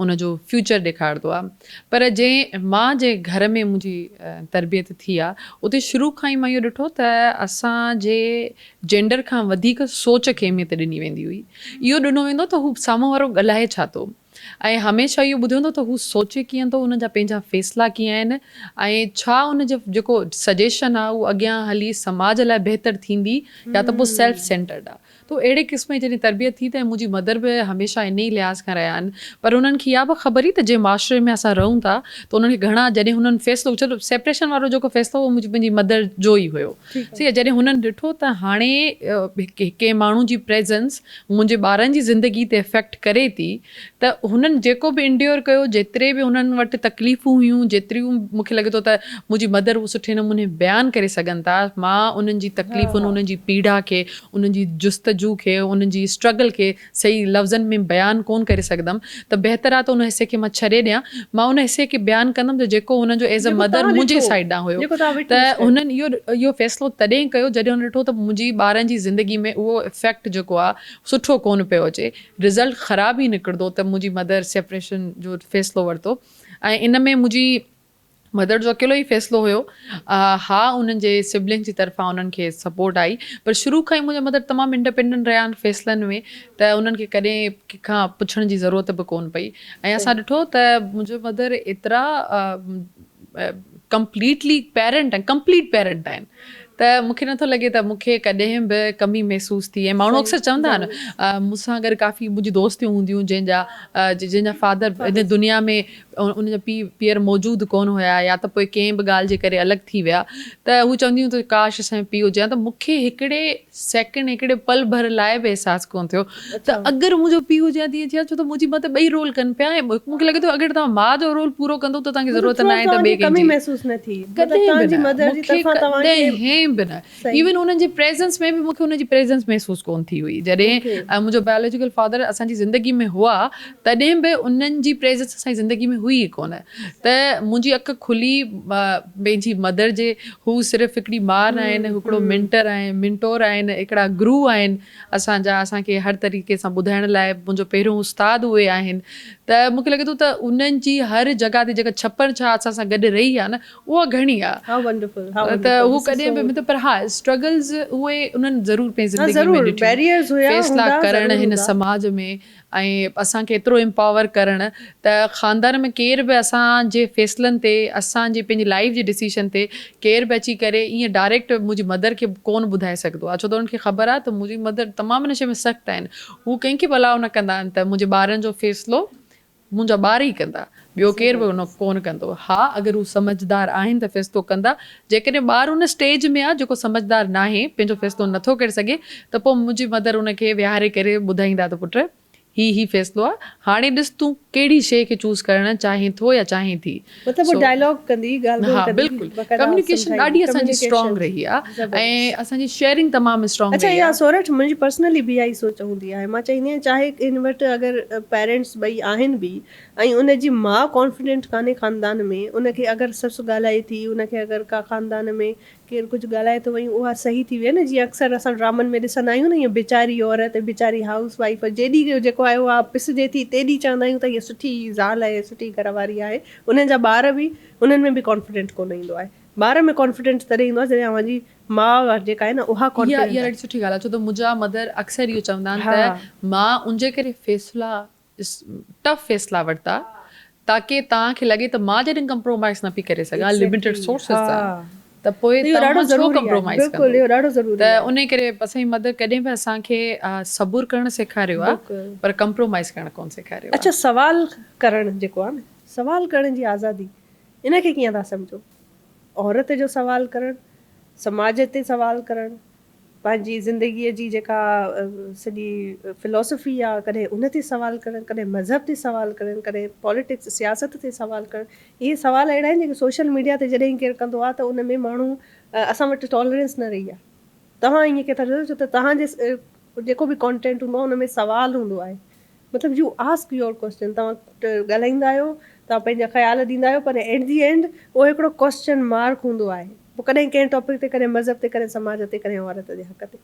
ان جو فيوچر ڏيکارندو آهي پر جنهن مان جنهن گهر ۾ منهنجي تربيت ٿي آهي اتي شروع کان ئي مان اهو ڏٺو ته اسان جي جينڊر کان وڌيڪ سوچ کي اهميت ڏني ويندي هئي. اهو ڏنو ويندو ته هو سامهون وارو ڳالهائي ڇا ٿو ۽ هميشه اهو ٻڌو ويندو ته هو سوچي ڪيئن ٿو، ان جا پنهنجا فيصلا ڪيئن آهن ۽ ڇا ان جو جيڪو سجيشن آهي اهو اڳيان هلي سماج لاء بهتر ٿيندي يا ته پوء سيلف سينٽرڊ آهي. ته اهڙي قسم جي جڏهن تربيت ٿي ته منهنجي مدر به هميشه انهي لحاظ کان رهيا آهن پر انهن کي اها به خبر هئي ته جنهن معاشري ۾ اسان رهون ٿا ته انهن کي گهڻا جڏهن هنن فيصلو ڇو ته سيپريشن وارو جيڪو فيصلو هو اهو منهنجي مدر جو ئي هيو صحيح آهي جڏهن هنن ڏٺو ته هاڻي ڪنهن ماڻهو جي پريزنس منهنجي ٻارن جي زندگي تي افيڪٽ ڪري ٿي ته هنن جيڪو به انڊيور ڪيو جيتري به هنن وٽ تڪليفون هيون جيتريون مون کي لڳي ٿو ته منهنجي مدر اهو سٺي نموني بيان ڪري سگهن ٿا مان انهن جي تڪليفن انهن جي پيڙا کي انهن جي جستجو کي انهن جي اسٽرگل کي صحيح لفظن ۾ بيان ڪونه ڪري سگهندم ته بهتر آهي ته ان حصي کي مان ڇڏي ڏيان مان ان حصي کي بيان ڪندم ته جيڪو هنن جو ايز اي مدر منهنجي سائيڊ ڏانهن هيو ته هنن اهو اهو فيصلو تڏهن ڪيو جڏهن هنن ڏٺو ته منهنجي ٻارن جي زندگي ۾ اهو افيڪٽ جيڪو آهي سٺو ڪونه پيو اچي رزلٽ خراب ئي نڪرندو ته منهنجي مدر سيپريشن جو فيصلو ورتو ۽ ان ۾ منهنجي مدر جو اڪيلو ئي فيصلو هيو. ها انهن جي سبلنگس جي طرفان انهن کي سپورٽ آئي پر شروع کان ئي منهنجا مدر تمام انڊيپينڊنٽ رهيا آهن فيصلن ۾ ته انهن کي ڪڏهن ڪنهن کان پڇڻ جي ضرورت به ڪونه پئي ۽ اسان ڏٺو ته منهنجو مدر ايترا ڪمپليٽلي پيرنٽ آهن ڪمپليٽ پيرنٽ آهن ته مون کي نٿو لڳي ته مون کي ڪڏهن به ڪمي محسوس ٿي ۽ ماڻهو اڪثر چوندا آهن مون سان گڏ ڪافي منهنجي دوستيون هونديون جنهن جا جنهن جا فادر هن دنيا ۾ ان جا پيء پيئر موجود ڪونه هيا يا ته پوء ڪنهن به ڳالهه جي ڪري الڳ ٿي ويا ته هو چونديون هيون ته ڪاش اسان جو پيء هجي ها ته مون کي هڪڙي سيڪنڊ هڪڙي پل ڀر لاء به احساس ڪونه ٿيو ته اگر منهنجو پيء هجي ها ته ائين ٿئي ها ڇو ته منهنجي ماء ته ٻئي رول ڪن پيا ۽ مون کي لڳي ٿو اگر توهان ماء جو رول پورو ڪندو ته توهان کي ضرورت ناهي ته ٻئي ڪنهن جي محسوس نه ٿي ڪڏهن به نه مون کي ڪڏهن به نه ايون انهن جي پريزنس ۾ به مون کي انهن جي پريزنس محسوس ڪونه ٿي هئي. جڏهن منهنجو بائيولاجيڪل فادر اسان جي زندگي ۾ هئا تڏهن به انهن جي پريزنس اسان جي زندگي ۾ هئي ئي ڪونه ته منهنجي اک کلي پنهنجي مدر جي هو صرف هڪڙي ماء نه آهن هڪڙو منٽر آهن منٽور آهن هڪڙا گرو آهن اسان جا اسان کي هر طريقي سان ٻڌائڻ لاء منهنجو پهريون استاد اهي آهن ته مون کي لڳي ٿو ته انهن جي هر جڳهه تي جيڪا ڇپر ڇا اسان سان گڏ رهي آهي نه اها گهڻي آ How wonderful how ته wonderful هو this is ڪڏهن so به مطلب پر ها اسٽرگلز اهي انهن ضرور پنهنجي ها زندگي ۾ ضرور ڏٺيون بيريئرز هيا فيصلا هوندا ڪرڻ ضرور هن هوندا. سماج ۾ ۽ اسان کي ايترو امپاور ڪرڻ ته خاندان ۾ ڪير به اسان جي فيصلن تي اسان جي پنهنجي لائيف جي ڊسيشن تي ڪير به اچي ڪري ائين ڊائريڪٽ منهنجي مدر کي ڪونه ٻڌائي سگهندو آ ڇو ته انهن کي خبر آ ته منهنجي مدر تمام ان شي ۾ سخت آهن هو ڪنهن کي به الاء نه ڪندا آهن ته منهنجي ٻارن جو فيصلو منهنجا ٻار ئي ڪندا، ٻيو ڪير به ان ڪونه ڪندو. ها اگر هو سمجهدار آهن ته فيصلو ڪندا، جيڪڏهن ٻار ان اسٽيج ۾ آ جيڪو سمجهدار ناهي، پنهنجو فيصلو نٿو ڪري سگهي ته پوء منهنجي مدر ان کي ويهاري ڪري ٻڌائيندا ته پٽ هي هي فيصلو آ، هاڻي ڏس تون ڪهڙي شيء کي چوز ڪرڻ چاهين ٿو يا چاهين ٿي. مطلب هو سو ڊائلاگ ڪندي، ڳالهه ٻولهه ها ڪندي بلڪل باقاعده ڪميونيڪيشن سمجهائيندي، ڏاڍي اسان جي ڪميونيڪيشن اسٽرانگ رهي آ ۽ زبردست. اسان جي شيئرنگ تمام اسٽرانگ اڇا رهي اها آ. سورٺ منهنجي پرسنلي به اها ئي سوچ هوندي آهي مان چوندي آهيان چاهي ڪنهن وٽ اگر پيرينٽس ٻئي آهن به ۽ ان جي ماء ڪانفيڊنٽ ڪانهي خاندان ۾ ان کي اگر سس ڳالهائي ٿي ان کي اگر ڪا خاندان ۾ ڪير ڪجهه ڳالهائي ٿو ۽ اها صحيح ٿي وئي نه جيئن اڪثر اسان ڊرامن ۾ ڏسندا آهيون نه ائين بيچاري عورت بيچاري هائوس وائيف جيڏي جيڪو آهي اها پسجي ٿي تيڏي چوندا آهيون ته هيء سٺي زال آهي سٺي گهر واري آهي انهن جا ٻار به انهن ۾ به ڪانفيڊنٽ ڪونه ايندو آهي ٻار ۾ ڪانفيڊنٽ تڏهن ايندو آهي جڏهن اوهان جي ماء جيڪا آهي نه اها اها ڪانفيڊنٽ اها آهي. ڏاڍي سٺي ڳالهه آهي ڇو ته منهنجا مدر اڪثر اهو چوندا آهن ته مان ان جي ڪري فيصلا ٽف فيصلا ورتا تاڪه توهان کي لڳي ته مان جڏهن ڪمپرومائز نه پئي ڪري سگهان لميٽيڊ سورسز سان ته پوء توهان ڇو ڪمپرومائز ڪندو ته انهي ڪري اسان جي مدر ڪڏهن به اسان کي صبر ڪرڻ سيکاريو آهي پر ڪمپرومائز ڪرڻ ڪونه سيکاريو آهي. اڇا سوال ڪرڻ جيڪو آهي نه سوال ڪرڻ جي آزادي ان کي ڪيئن ٿا سمجهو؟ عورت جو سوال ڪرڻ، سماج تي سوال ڪرڻ، پنهنجي زندگيء جي جيڪا سڄي فلاسافي آ ڪڏهن ان تي سوال ڪرڻ، ڪڏهن مذهب تي سوال ڪرڻ، ڪڏهن پاليٽڪس سياست تي سوال ڪرڻ، اهي سوال اهڙا آهن جيڪي سوشل ميڊيا تي جڏهن ڪير ڪندو آ ته ان ۾ ماڻهو اسان وٽ ٽالرنس نه رهي آ. توهان ائين ڪيئن ٿا چئو ڇو ته توهان جي جيڪو به ڪانٽينٽ هوندو آ ان ۾ سوال هوندو آهي. مطلب يو آسڪ your question توهان ڳالهائيندا آهيو توهان پنهنجا خيال ڏيندا آهيو پر ايٽ the and اهو هڪڙو ڪوسچن مارڪ هوندو آهي پوء ڪڏهن ڪنهن ٽاپڪ تي ڪڏهن مذهب تي ڪڏهن سماج تي ڪڏهن عورت جي حق تي.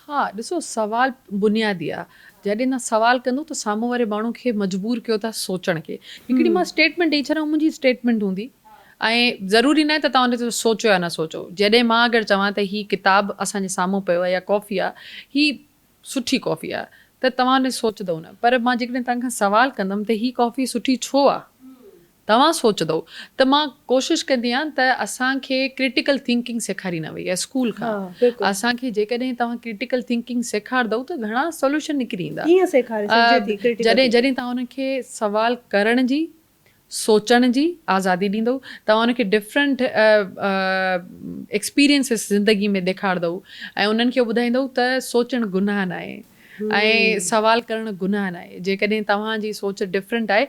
ها ڏسو سوال بنيادي آ جڏهن توهان سوال ڪندو ته سامهون واري ماڻهو کي مجبور ڪيو ٿا سوچڻ کي هڪڙي مان اسٽيٽمينٽ ڏئي ڇڏيان منهنجي اسٽيٽمينٽ هوندي ۽ ضروري ناهي ته توهان ان تي سوچو يا نه سوچو جڏهن مان اگر چوان ته هي ڪتاب اسان جي سامهون پيو آ يا ڪافي آ هي سٺي ڪافي آ ته توهان ان سوچندؤ نه پر مان جيڪڏهن توهان کان سوال ڪندم ته هي ڪافي سٺي ڇو آ توهان سوچندؤ ته مان ڪوشش ڪندي آهيان ته اسان کي ڪرٽيڪل ٿنڪنگ سيکاري نه وئي آهي اسڪول کان اسان کي جيڪڏهن توهان ڪرٽيڪل ٿنڪنگ سيکاردؤ ته گهڻا سوليوشن نڪري ايندا ڪيئن سيکاري سگهجي ٿي ڪرٽيڪل جڏهن جڏهن توهان انهن کي سوال ڪرڻ جي سوچڻ جي آزادي ڏيندؤ، توهان انهن کي ڊفرنٽ ايڪسپيرينسز زندگي ۾ ڏيکاردؤ ۽ انهن کي اهو ٻڌائيندؤ ته سوچڻ گناهه ناهي. ۽ سوال ڪرڻ گناهه ناهي. جيڪڏهن توهان جي سوچ ڊفرنٽ آهي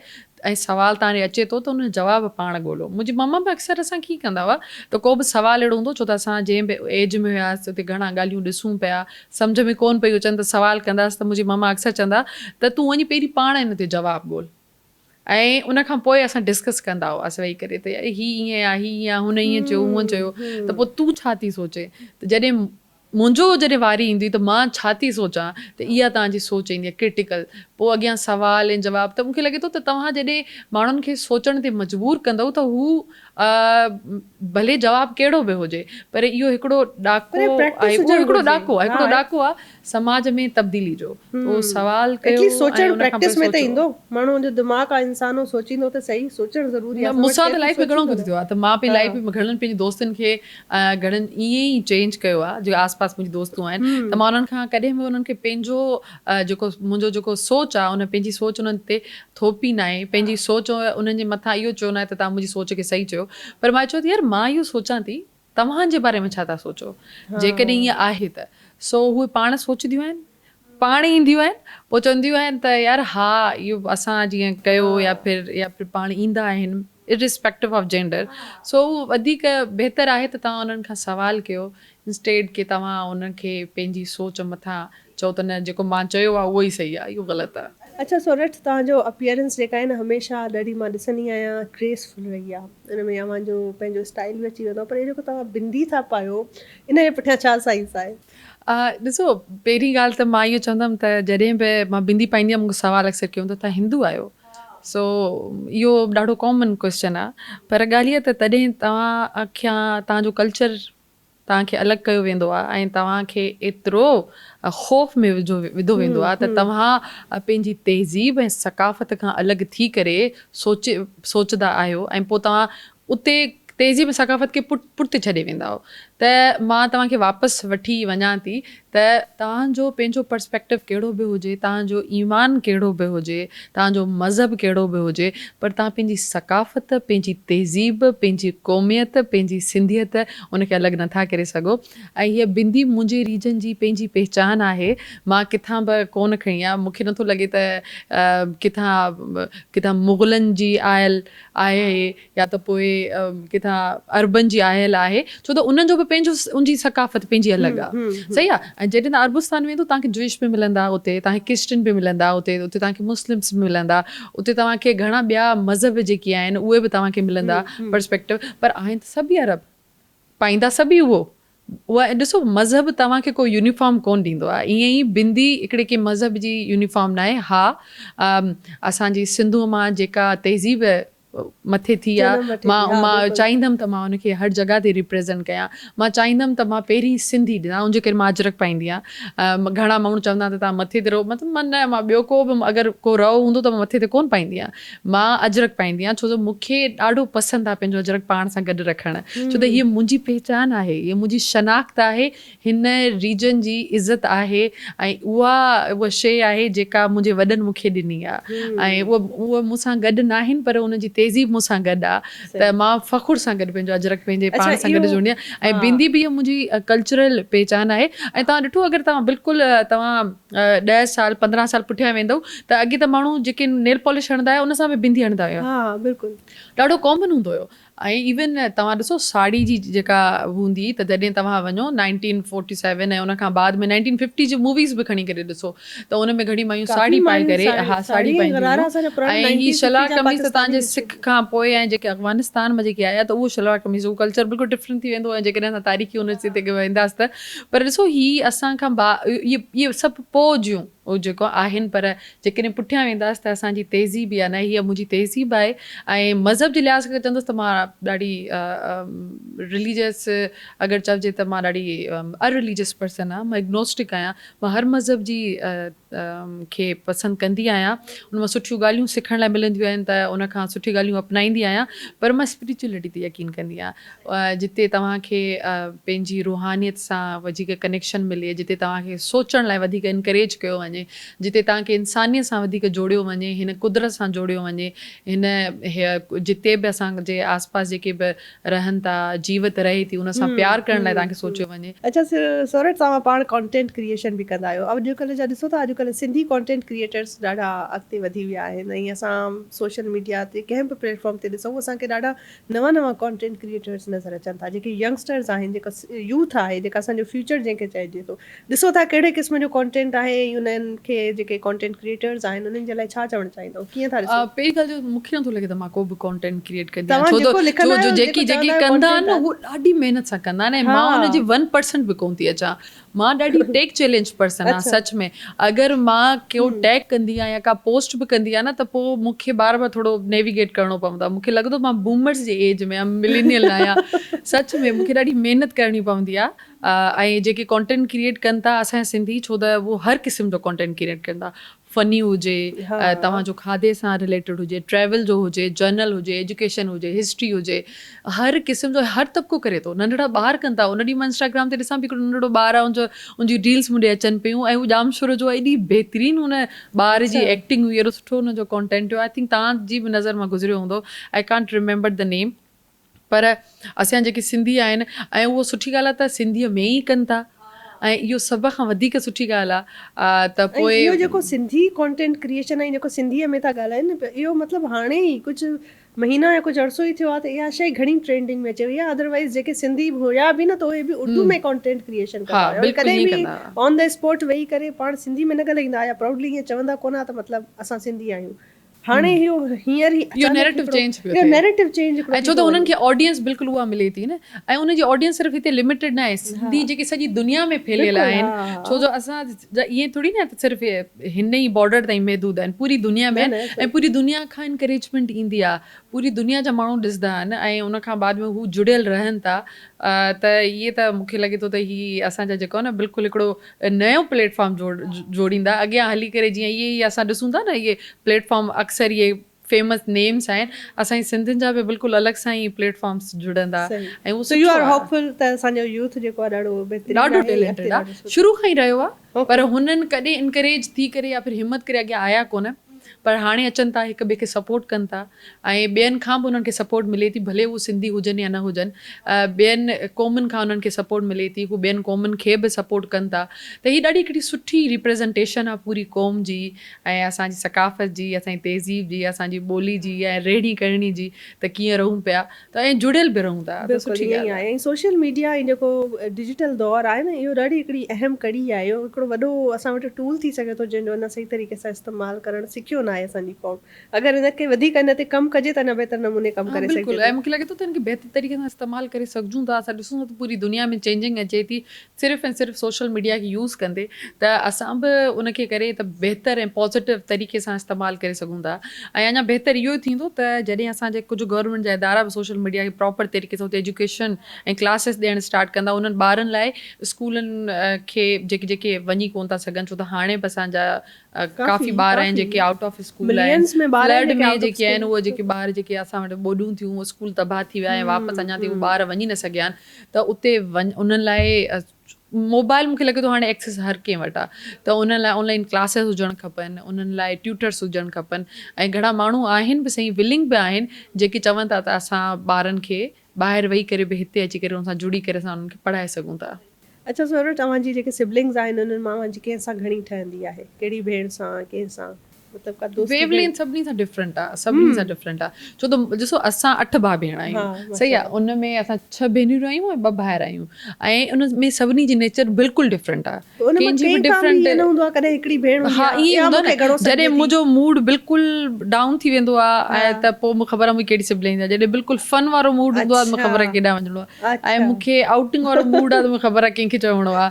۽ سوال توهان ڏي اچي ٿو ته ان جو جواب پاڻ ڳولو. منهنجي مما به اڪثر اسان کي ائين ڪندا هئا ته ڪو به سوال اهڙو هوندو ڇو ته اسان جنهن به ايج ۾ هياسين اتي گهڻا ڳالهيون ڏسون پيا سمجهه ۾ ڪونه پيون اچن ته سوال ڪنداسين ته منهنجي مما اڪثر چوندا ته تون وڃي پهرين پاڻ ان تي جواب ڳول ۽ ان کان پوء اسان ڊسڪس ڪندا هئاسين ويهي ڪري ته يار هي ائين آهي هي ائين آهي هن ائين چيو هونئن چيو ته پوء تون ڇا ٿي سوچين ته جڏهن منهنجو جڏهن واري ايندي ته مان ڇا ٿي سوچان ته اها توهان جي سوچ ايندي آهي ڪرٽيڪل پوء اڳيان سوال ۽ جواب ته مون کي لڳي ٿو ته توهان جڏهن ماڻهن کي سوچڻ تي مجبور ڪندؤ ته هو ڀلي جواب ڪهڙو به هجي پر اهو هڪڙو ڏاڪو آهي اهو هڪڙو ڏاڪو آهي هڪڙو ڏاڪو آهي سماج ۾ تبديلي جو ته اهو سوال ڪيو ۽ سوچڻ پريڪٽس ۾ ته ايندو ماڻهو جو دماغ آ انسان اهو سوچيندو ته صحيح سوچڻ ضروري آ مون سان ته لائف ۾ گهڻو ڪجهه ٿيو آ ته مان پنهنجي لائف ۾ گهڻن پنهنجي دوستن کي گهڻن ائين ئي چينج ڪيو آ جيڪي آس پاس منهنجي دوستون آهن ته مان انهن کان ڪڏهن به انهن کي پنهنجو جيڪو منهنجو جيڪو سوچ آ ان پنهنجي سوچ انهن تي ٿوپي ناهي پنهنجي سوچ انهن جي مٿان اهو چيو ناهي ته توهان منهنجي سوچ کي صحيح چيو پر مان چيو ته يار مان اهو سوچان ٿي توهان جي باري ۾ ڇا ٿا سوچو؟ جيڪڏهن ائين آهي ته. سو اهي پاڻ سوچنديون آهن، پاڻ اينديون آهن، پوء چونديون آهن ته يار ها اهو اسان جيئن ڪيو يا ڦر يا ڦر پاڻ ايندا آهن Irrespective of gender سو اهو وڌيڪ بهتر آهي ته توهان انهن کان سوال ڪيو انسٽيڊ ڪي توهان انهن کي پنهنجي سوچ مٿان چئو ته نه جيڪو مان چيو آهي اهو ئي صحيح آهي اهو غلط آهي. اڇا سورٺ توهان جو اپيئرنس جيڪا آهي نه هميشه ڏاڍي مان ڏسندي آهيان گريس فل رهي آهي. ان ۾ اوهان جو پنهنجو اسٽائيل به اچي ويندو آهي پر هي جيڪو توهان بندي ٿا پايو ان جي پٺيان ڇا سائنس آهي؟ ڏسو پهرين ڳالهه ته مان اهو چوندم ته جڏهن به مان بندي پائيندي آهيان مون کي سوال اڪثر ڪيو ويندو آهي توهان هندو آهيو سو اهو ڏاڍو ڪامن ڪوئسچن آهي پر ڳالهه اها ته تڏهن توهان کان توهان جو ڪلچر توهان کي الڳ ڪيو ويندو آهي ۽ توهان کي ايترو خوف ۾ وڌو ويندو آهي ته توهان پنهنجي تهذيب ۽ ثقافت کان الڳ ٿي ڪري سوچي سوچندا آهيو ۽ پوء توهان اتي تهذيب ۽ ثقافت کي پٺتي ڇڏي ويندا آهيو ته مان توهان کي واپس وٺي وڃان ٿي ته توهان جو پنهنجو پرسپيڪٽو ڪهڙو به هجي، توهان جو ايمان ڪهڙو به هجي، توهان جو مذهب ڪهڙو به هجي، پر توهان پنهنجي ثقافت، پنهنجي تهذيب، پنهنجي قوميت، پنهنجي سنڌيت ان کي الڳ نٿا ڪري سگهو ۽ هيء بندي منهنجي ريجن جي پنهنجي پهچان آهي، مان ڪٿان به ڪونه کنئي آهي، مون کي نٿو لڳي ته ڪٿان ڪٿان مغلن جي آيل آهي. يا ته پوء ڪٿان عربن جي آيل آهي ڇو ته انهن جو به پنهنجو ان جي ثقافت پنهنجي الڳ آ صحيح آ ۽ جڏهن توهان عربستان ويندو توهان کي جوئش به ملندا اتي توهان کي ڪرسچن به ملندا اتي اتي توهان کي مسلمس به ملندا اتي توهان کي گهڻا ٻيا مذهب جيڪي آهن اهي به توهان کي ملندا پرسپيڪٽو پر آهن ته سڀ ئي عرب پائيندا سڀ ئي اهو اها ڏسو مذهب توهان کي ڪو يونيفارم ڪونه ڏيندو آهي ائين ئي بندي هڪڙي ڪنهن مذهب جي يونيفارم ناهي ها اسان جي سنڌوء مان جيڪا تهذيب مٿي ٿي آ مان مان چاهيندم ته مان ان کي هر جڳهه تي ريپريزنٽ ڪيان مان چاهيندم ته مان پهرين سنڌي ڏسان ان جي ڪري مان اجرڪ پائيندي آهيان گهڻا ماڻهو چوندا آهن ته توهان مٿي تي رئو مطلب مان نه مان ٻيو ڪو به اگر ڪو رئو هوندو ته مان مٿي تي ڪونه پائيندي آهيان مان اجرڪ پائيندي آهيان ڇو جو مون کي ڏاڍو پسند آهي پنهنجو اجرڪ پاڻ سان گڏ رکڻ ڇو ته هيء منهنجي پهچان آهي هيء منهنجي شناخت آهي هن ريجن جي عزت آهي ۽ اها اها شيء آهي جيڪا منهنجي وڏن مون کي ڏني آهي ۽ اها اها مون سان گڏ ناهن پر ان جي تهذيب مون سان گڏ آهي ته مان فخر سان گڏ پنهنجو اجرڪ پنهنجي پاڻ سان گڏ جوڙيندي آهيان ۽ بندي به هيء منهنجي ڪلچرل پهچان آهي ۽ توهان ڏٺو اگر توهان بلڪل توهان ڏهه سال 15 سال پٺيان ويندؤ ته اڳي ته ماڻهو جيڪي نيل پالش هڻندا هيا ان سان به بندي هڻندا هيا. ها بلڪل. ڏاڍو ڪامن هوندو هيو ۽ ايون توهان ڏسو ساڙهي جي جيڪا هوندي هئي ته جڏهن توهان وڃو نائنٽين فورٽي سيون ۽ ان کان بعد ۾ نائنٽين ففٽي جي موويز به کڻي ڪري ڏسو ته ان ۾ گهڻي مايون ساڙهي پائي ڪري ها ساڙهي پائينديون هيون ۽ هي شلوار قميص ته توهان جي سک کان پوء ۽ جيڪي افغانستان مان جيڪي آيا ته اهو شلوار قميص اهو ڪلچر بلڪل ڊفرنٽ ٿي ويندو ۽ جيڪڏهن اسان تاريخي ان تي وينداسين ته پر ڏسو هي اسان کان با اهي اهي سڀ پوء جون جيڪو آهن پر جيڪڏهن پٺيان وينداسين ته اسان جي تهذيب يا نه هيء منهنجي تهذيب آهي ۽ مذهب جي لحاظ کان چوندس ته مان ڏاڍي رليجس اگر چئجي ته مان ڏاڍي اررليجس پرسن آهيان مان اگنوسٽڪ آهيان مان هر مذهب جي کي پسند ڪندي آهيان ان مان سٺيون ڳالهيون سکڻ لاء ملنديون آهن ته ان کان سٺيون ڳالهيون اپنائيندي آهيان پر مان اسپريچوئلٽي تي يقين ڪندي آهيان جتي توهان کي پنهنجي روحانيت سان وڌيڪ ڪنيڪشن ملي، جتي توهان کي سوچڻ لاء وڌيڪ انڪريج ڪيو وڃي. وڃي جتي توهان کي انسانيت سان وڌيڪ جوڙيو وڃي هن قدرت سان جوڙيو وڃي هن جتي به اسان جي آس پاس جيڪي به رهن ٿا جيوت رهي ٿي ان سان پيار ڪرڻ لاء توهان کي سوچيو وڃي. اڇا سورٺ توهان پاڻ ڪانٽينٽ ڪريئيشن به ڪندا آهيو اڄڪلهه جا ڏسو ٿا اڄڪلهه سنڌي ڪانٽينٽ ڪريئيٽرس ڏاڍا اڳتي وڌي ويا آهن ۽ اسان سوشل ميڊيا تي ڪنهن به پليٽ فارم تي ڏسون اسان کي ڏاڍا نوان نوان ڪانٽينٽ ڪريئيٽرس نظر اچن ٿا جيڪي ينگسٽرز آهن جيڪا يوٿ آهي جيڪا اسان جو فيوچر جنهن کي چئجي ٿو ڏسو ٿا ڪهڙي قسم جو ڪانٽينٽ آهي ۽ انهن کي جيڪي ڪانٽينٽ ڪريئيٽرز آهن انهن جي لاء ڇا چوڻ چاهيندؤ ڪيئن ٿا ڏسو؟ پهرين ڳالهه جو مون کي نٿو لڳي ته مان ڪو به ڪانٽينٽ ڪريئيٽ ڪندي آهيان ڇو ته ڇو جو جيڪي جيڪي ڪندا آهن نه اهو ڏاڍي محنت سان ڪندا آهن ۽ مان ان جي ون پرسنٽ به ڪونه ٿي اچان مان ڏاڍي ٽيڪ چئلينج پرسن آهيان سچ ۾ اگر مان ڪو ٽيگ ڪندي آهيان يا ڪا پوسٽ به ڪندي آهيان نه ته پوء مون کي بار بار ٿورو نيويگيٽ ڪرڻو پوندو آهي مون کي لڳندو مان بومرز جي ايج ۾ آهيان ملينيل نه آهيان سچ ۾ مون کي ڏاڍي محنت ڪرڻي پوندي آهي ۽ جيڪي ڪانٽينٽ ڪريئيٽ ڪن ٿا اسان جا سنڌي ڇو ته اهو هر قسم جو ڪانٽينٽ ڪريئيٽ ڪن ٿا فني هجي توهان جو کاڌي سان رليٽيڊ هجي ٽريول جو هجي جنرل هجي ايجوڪيشن هجي هسٽري هجي هر قسم جو هر طبقو ڪري ٿو ننڍڙا ٻار ڪن ٿا ان ڏينهن مان انسٽاگرام تي ڏسان پئي هڪڙو ننڍڙو ٻار آهي ان جو ان جون ريلز مون ڏي اچن پيون ۽ هو ڄامشورو جو آهي ايڏي بهترين ان ٻار جي ايڪٽنگ هئي ايڏو سٺو ان جو ڪانٽينٽ هيو I think توهان جي به نظر مان گذريو هوندو I can't remember the name پر اسان جا جيڪي سنڌي آهن ۽ اهو سٺي ڳالهه آهي ته سنڌيء ۾ ئي ڪن ٿا ۽ اهو سڀ کان وڌيڪ سٺي ڳالهه آهي ته پوء. ۽ اهو جيڪو سنڌي ڪانٽينٽ ڪريئيشن ۽ جيڪو سنڌيء ۾ ٿا ڳالهائين نه پيا اهو مطلب هاڻي ئي ڪجهه مهينا يا ڪجهه عرصو ئي ٿيو آهي ته اها شيء گهڻي ٽرينڊنگ ۾ اچي وئي آهي ادروائيز جيڪي سنڌي هيا به نه ته اهي به اردو ۾ ڪانٽينٽ ڪريئيشن ڪندا هيا اهي ڪڏهن به آن the spot ويهي ڪري پاڻ سنڌي ۾ نه ڳالهائيندا هيا يا پرائوڊلي ائين چوندا ڪونه ها ته مطلب اسان سنڌي آهيون هاڻي اهو هينئر ئي اهو نيريٽو چينج پيو ٿئي نيريٽو چينج ۽ ڇو ته انهن کي آڊينس بلڪل اها ملي ٿي نه ۽ ان جي آڊينس صرف هتي لميٽيڊ نه آهي سنڌي جيڪي سڄي دنيا ۾ ڦهليل آهن ڇو جو اسان جا ائين ٿوري نه ته صرف هن ئي بارڊر تائين محدود آهن پوري دنيا ۾ آهن ۽ پوري دنيا کان انڪريجمينٽ ايندي آهي پوري دنيا جا ماڻهو ڏسندا آهن ۽ ان کان بعد ۾ هو جڙيل رهن ٿا ته اهي ته مون کي لڳي ٿو ته هي اسان جا جيڪو آهي نه بلڪل هڪڙو نيو پليٽ فارم جوڙيندا اڳيان هلي ڪري جيئن اهي ئي اسان ڏسون ٿا نه اهي پليٽ فارم اڪثر اهي فيمس نيمس آهن اسان جي سنڌين جا به بلڪل الڳ سان ئي پليٽ فارمس جڙندا ۽ اهو سٺو آهي. هوپفل ته اسان جو يوٿ جيڪو آهي ڏاڍو بهترين ڏاڍو ٽيلنٽيڊ آهي شروع کان ئي رهيو آهي پر هنن ڪڏهن انڪريج ٿي ڪري يا ڦر همت ڪري اڳيان آيا ڪونه پر هاڻي اچن ٿا هڪ ٻئي کي سپورٽ ڪن ٿا ۽ ٻين کان به انهن کي سپورٽ ملي ٿي ڀلي هو سنڌي هجن يا نه هجن ٻين قومن کان انهن کي سپورٽ ملي ٿي هو ٻين قومن کي به سپورٽ ڪن ٿا ته هي ڏاڍي هڪڙي سٺي ريپريزنٽيشن آهي پوري قوم جي ۽ اسان جي ثقافت جي اسان جي تهذيب جي اسان جي ٻولي جي ۽ رهڻي ڪرڻي جي ته ڪيئن رهون پيا ته ۽ جڙيل به رهون ٿا ته سٺي ڳالهه آهي. ۽ سوشل ميڊيا ۽ جيڪو ڊجيٽل دور آهي نه اهو ڏاڍي هڪڙي اهم ڪڙي آهي اهو هڪڙو وڏو اسان وٽ ٽول ٿي سگهي ٿو جنهن جو اڃا صحيح طريقي سان استعمال ڪرڻ سکيو ناهي اسان جي قوم اگر ان کي وڌيڪ ان تي ڪم ڪجي ته اڃا بهتر نموني ڪم ڪري سگهجي ٿو. بلڪل ۽ مون کي لڳي ٿو ته ان کي بهتر طريقي سان استعمال ڪري سگهجون ٿا اسان ڏسون ٿا ته پوري دنيا ۾ چينجنگ اچي ٿي صرف ۽ صرف سوشل ميڊيا کي يوز ڪندي ته اسان به ان کي ڪري ته بهتر ۽ پازيٽو طريقي سان استعمال ڪري سگهون ٿا ۽ اڃا بهتر اهو ئي ٿيندو ته جڏهن اسان جي ڪجهه گورنمينٽ جا ادارا به سوشل ميڊيا کي پراپر طريقي سان اتي ايجوڪيشن ۽ ڪلاسز ڏيڻ اسٽارٽ ڪندا انهن ٻارن لاء اسڪولن کي جيڪي جيڪي وڃي ڪون ٿا سگهن ڇو ته هاڻي به اسان جا ڪافي ٻار آهن جيڪي آئوٽ آف اسڪول آهن فلڊ ۾ جيڪي آهن اهي جيڪي ٻار جيڪي اسان وٽ ٻوڏون ٿيون اسڪول تباهه ٿي ويا ۽ واپس اڃا تائين اهي ٻار وڃي نه سگهيا آهن ته اتي وڃ انهن لاء موبائل مونکي لڳي ٿو هاڻي ايڪسس هر ڪنهن وٽ آهي ته انهن لاء آن لائن ڪلاسز هجڻ کپن انهن لاء ٽيوٽرس هجڻ کپن ۽ گهڻا ماڻهو آهن به صحيح ولنگ به آهن جيڪي چون ٿا ته اسان ٻارن کي ٻاهر ويهي ڪري به هتي اچي ڪري انهن سان جڙي ڪري اسان انهن کي پڙهائي سگهون ٿا. اڇا سورٺ اوهان جي جيڪي سبلنگز آهن انهن مان اوهان جي ڪنهن سان گهڻي ٺهندي آهي ڪهڙي ڀيڻ سان ڪنهن سان مطلب ڪا دوستي ويو لينٿ سڀني سان ڊفرنٽ آ سڀني سان ڊفرنٽ آ ڇو ته ڏسو اسان اٺ ڀاء ڀيڻ آهيون صحيح آ ان ۾ اسان ڇهه ڀينرون آهيون ۽ ٻه ڀائر آهيون ۽ ان ۾ سڀني جي نيچر بلڪل ڊفرنٽ آ ڪنهن جي به ڊفرنٽ ها ائين هوندو آ نه جڏهن منهنجو موڊ بلڪل ڊائون ٿي ويندو آ ۽ ته پوء مون خبر آ منهنجي ڪهڙي سبلنگ آ جڏهن بلڪل فن وارو موڊ هوندو آ ته مون خبر آ ڪيڏانهن وڃڻو آ ۽ مون کي آئوٽنگ وارو موڊ آ ته مون کي خبر آ ڪنهن کي چوڻو آ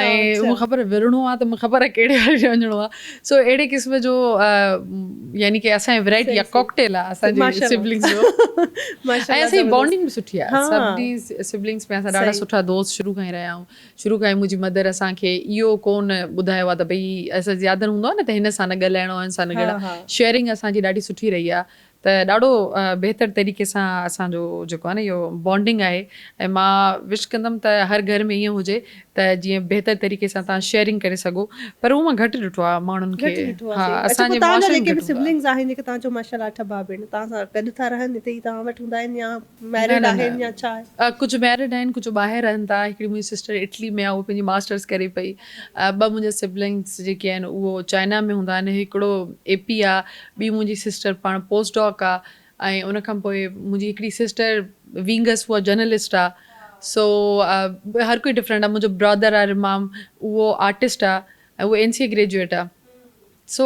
۽ مون کي خبر آ وڙهڻو آ ته مون کي خبر آ ڪهڙي واري کي وڃڻو آ سو اهڙي قسم جو يعني ڪي اسان جي ورائٽي آ ڪاڪٽيل آ اسان جي سبلنگس جو ۽ اسان جي بانڊنگ به سٺي آ سڀني سبلنگس ۾ اسان ڏاڍا سٺا دوست شروع کان ئي رهيا آهيون شروع کان ئي منهنجي مدر اسان کي اهو ڪون ٻڌايو آ ته ڀئي اسان زياده هوندو آ نه ته هن سان نه ڳالهائڻو هن سان نه ڳالهائڻو شيئرنگ اسان جي ڏاڍي سٺي رهي آ. ته ڏاڍو بهتر طريقي سان اسان جو جيڪو آهي نه اهو بانڊنگ آهي ۽ مان وش ڪندم ته هر گهر ۾ ائين هجي ته جيئن بهتر طريقي سان توهان شيئرنگ ڪري سگهو پر اهو مان گهٽ ڏٺو آهي ماڻهن کي گهٽ ڏٺو آهي ها صحيح اڇا اسان پوء جي توهان جا معاشري ۾ جيڪي گهٽ به هوندو آهي. سبلنگز آهن جيڪي توهان چئو ماشاءالله اٺ ڀاء ڀيڻ توهان سان گڏ ٿا رهن هتي ئي توهان وٽ هوندا آهن يا نه ميرڊ نه آهن يا ڇا آهي؟ نه ڪجهه ميرڊ آهن ڪجهه ٻاهر رهن ٿا هڪڙي منهنجي سسٽر اٽلي ۾ آهي اهو پنهنجي ماسٽرس ڪري پئي ٻه منهنجا سبلنگس جيڪي آهن اهو چائنا ۾ هوندا آهن هڪڙو اي پي آهي ٻي منهنجي سسٽر پاڻ پوسٽ ڊاڪ آهي ۽ ان کان پوء منهنجي هڪڙي سسٽر وينگس اها جرنلسٽ آهي سو هر ڪوئي ڊفرنٽ آهي منهنجو برادر آهي رمام اهو آرٽسٽ آهي ۽ اهو اين سي اي گريجوئيٽ آهي سو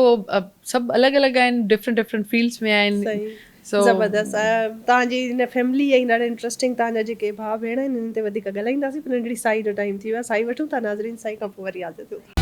سڀ الڳ الڳ آهن ڊفرنٽ ڊفرنٽ فيلڊس ۾ آهن سو زبردست توهان جي هن فيملي ۽ ڏاڍا انٽرسٽنگ توهان جا جيڪي ڀاء ڀيڻ آهن انهن تي وڌيڪ ڳالهائينداسين پر ننڍڙي سائي جو ٽائيم ٿي ويو آهي سائي وٺون ٿا ناظرين سائي کان پوء وري حاضر ٿيون ٿا.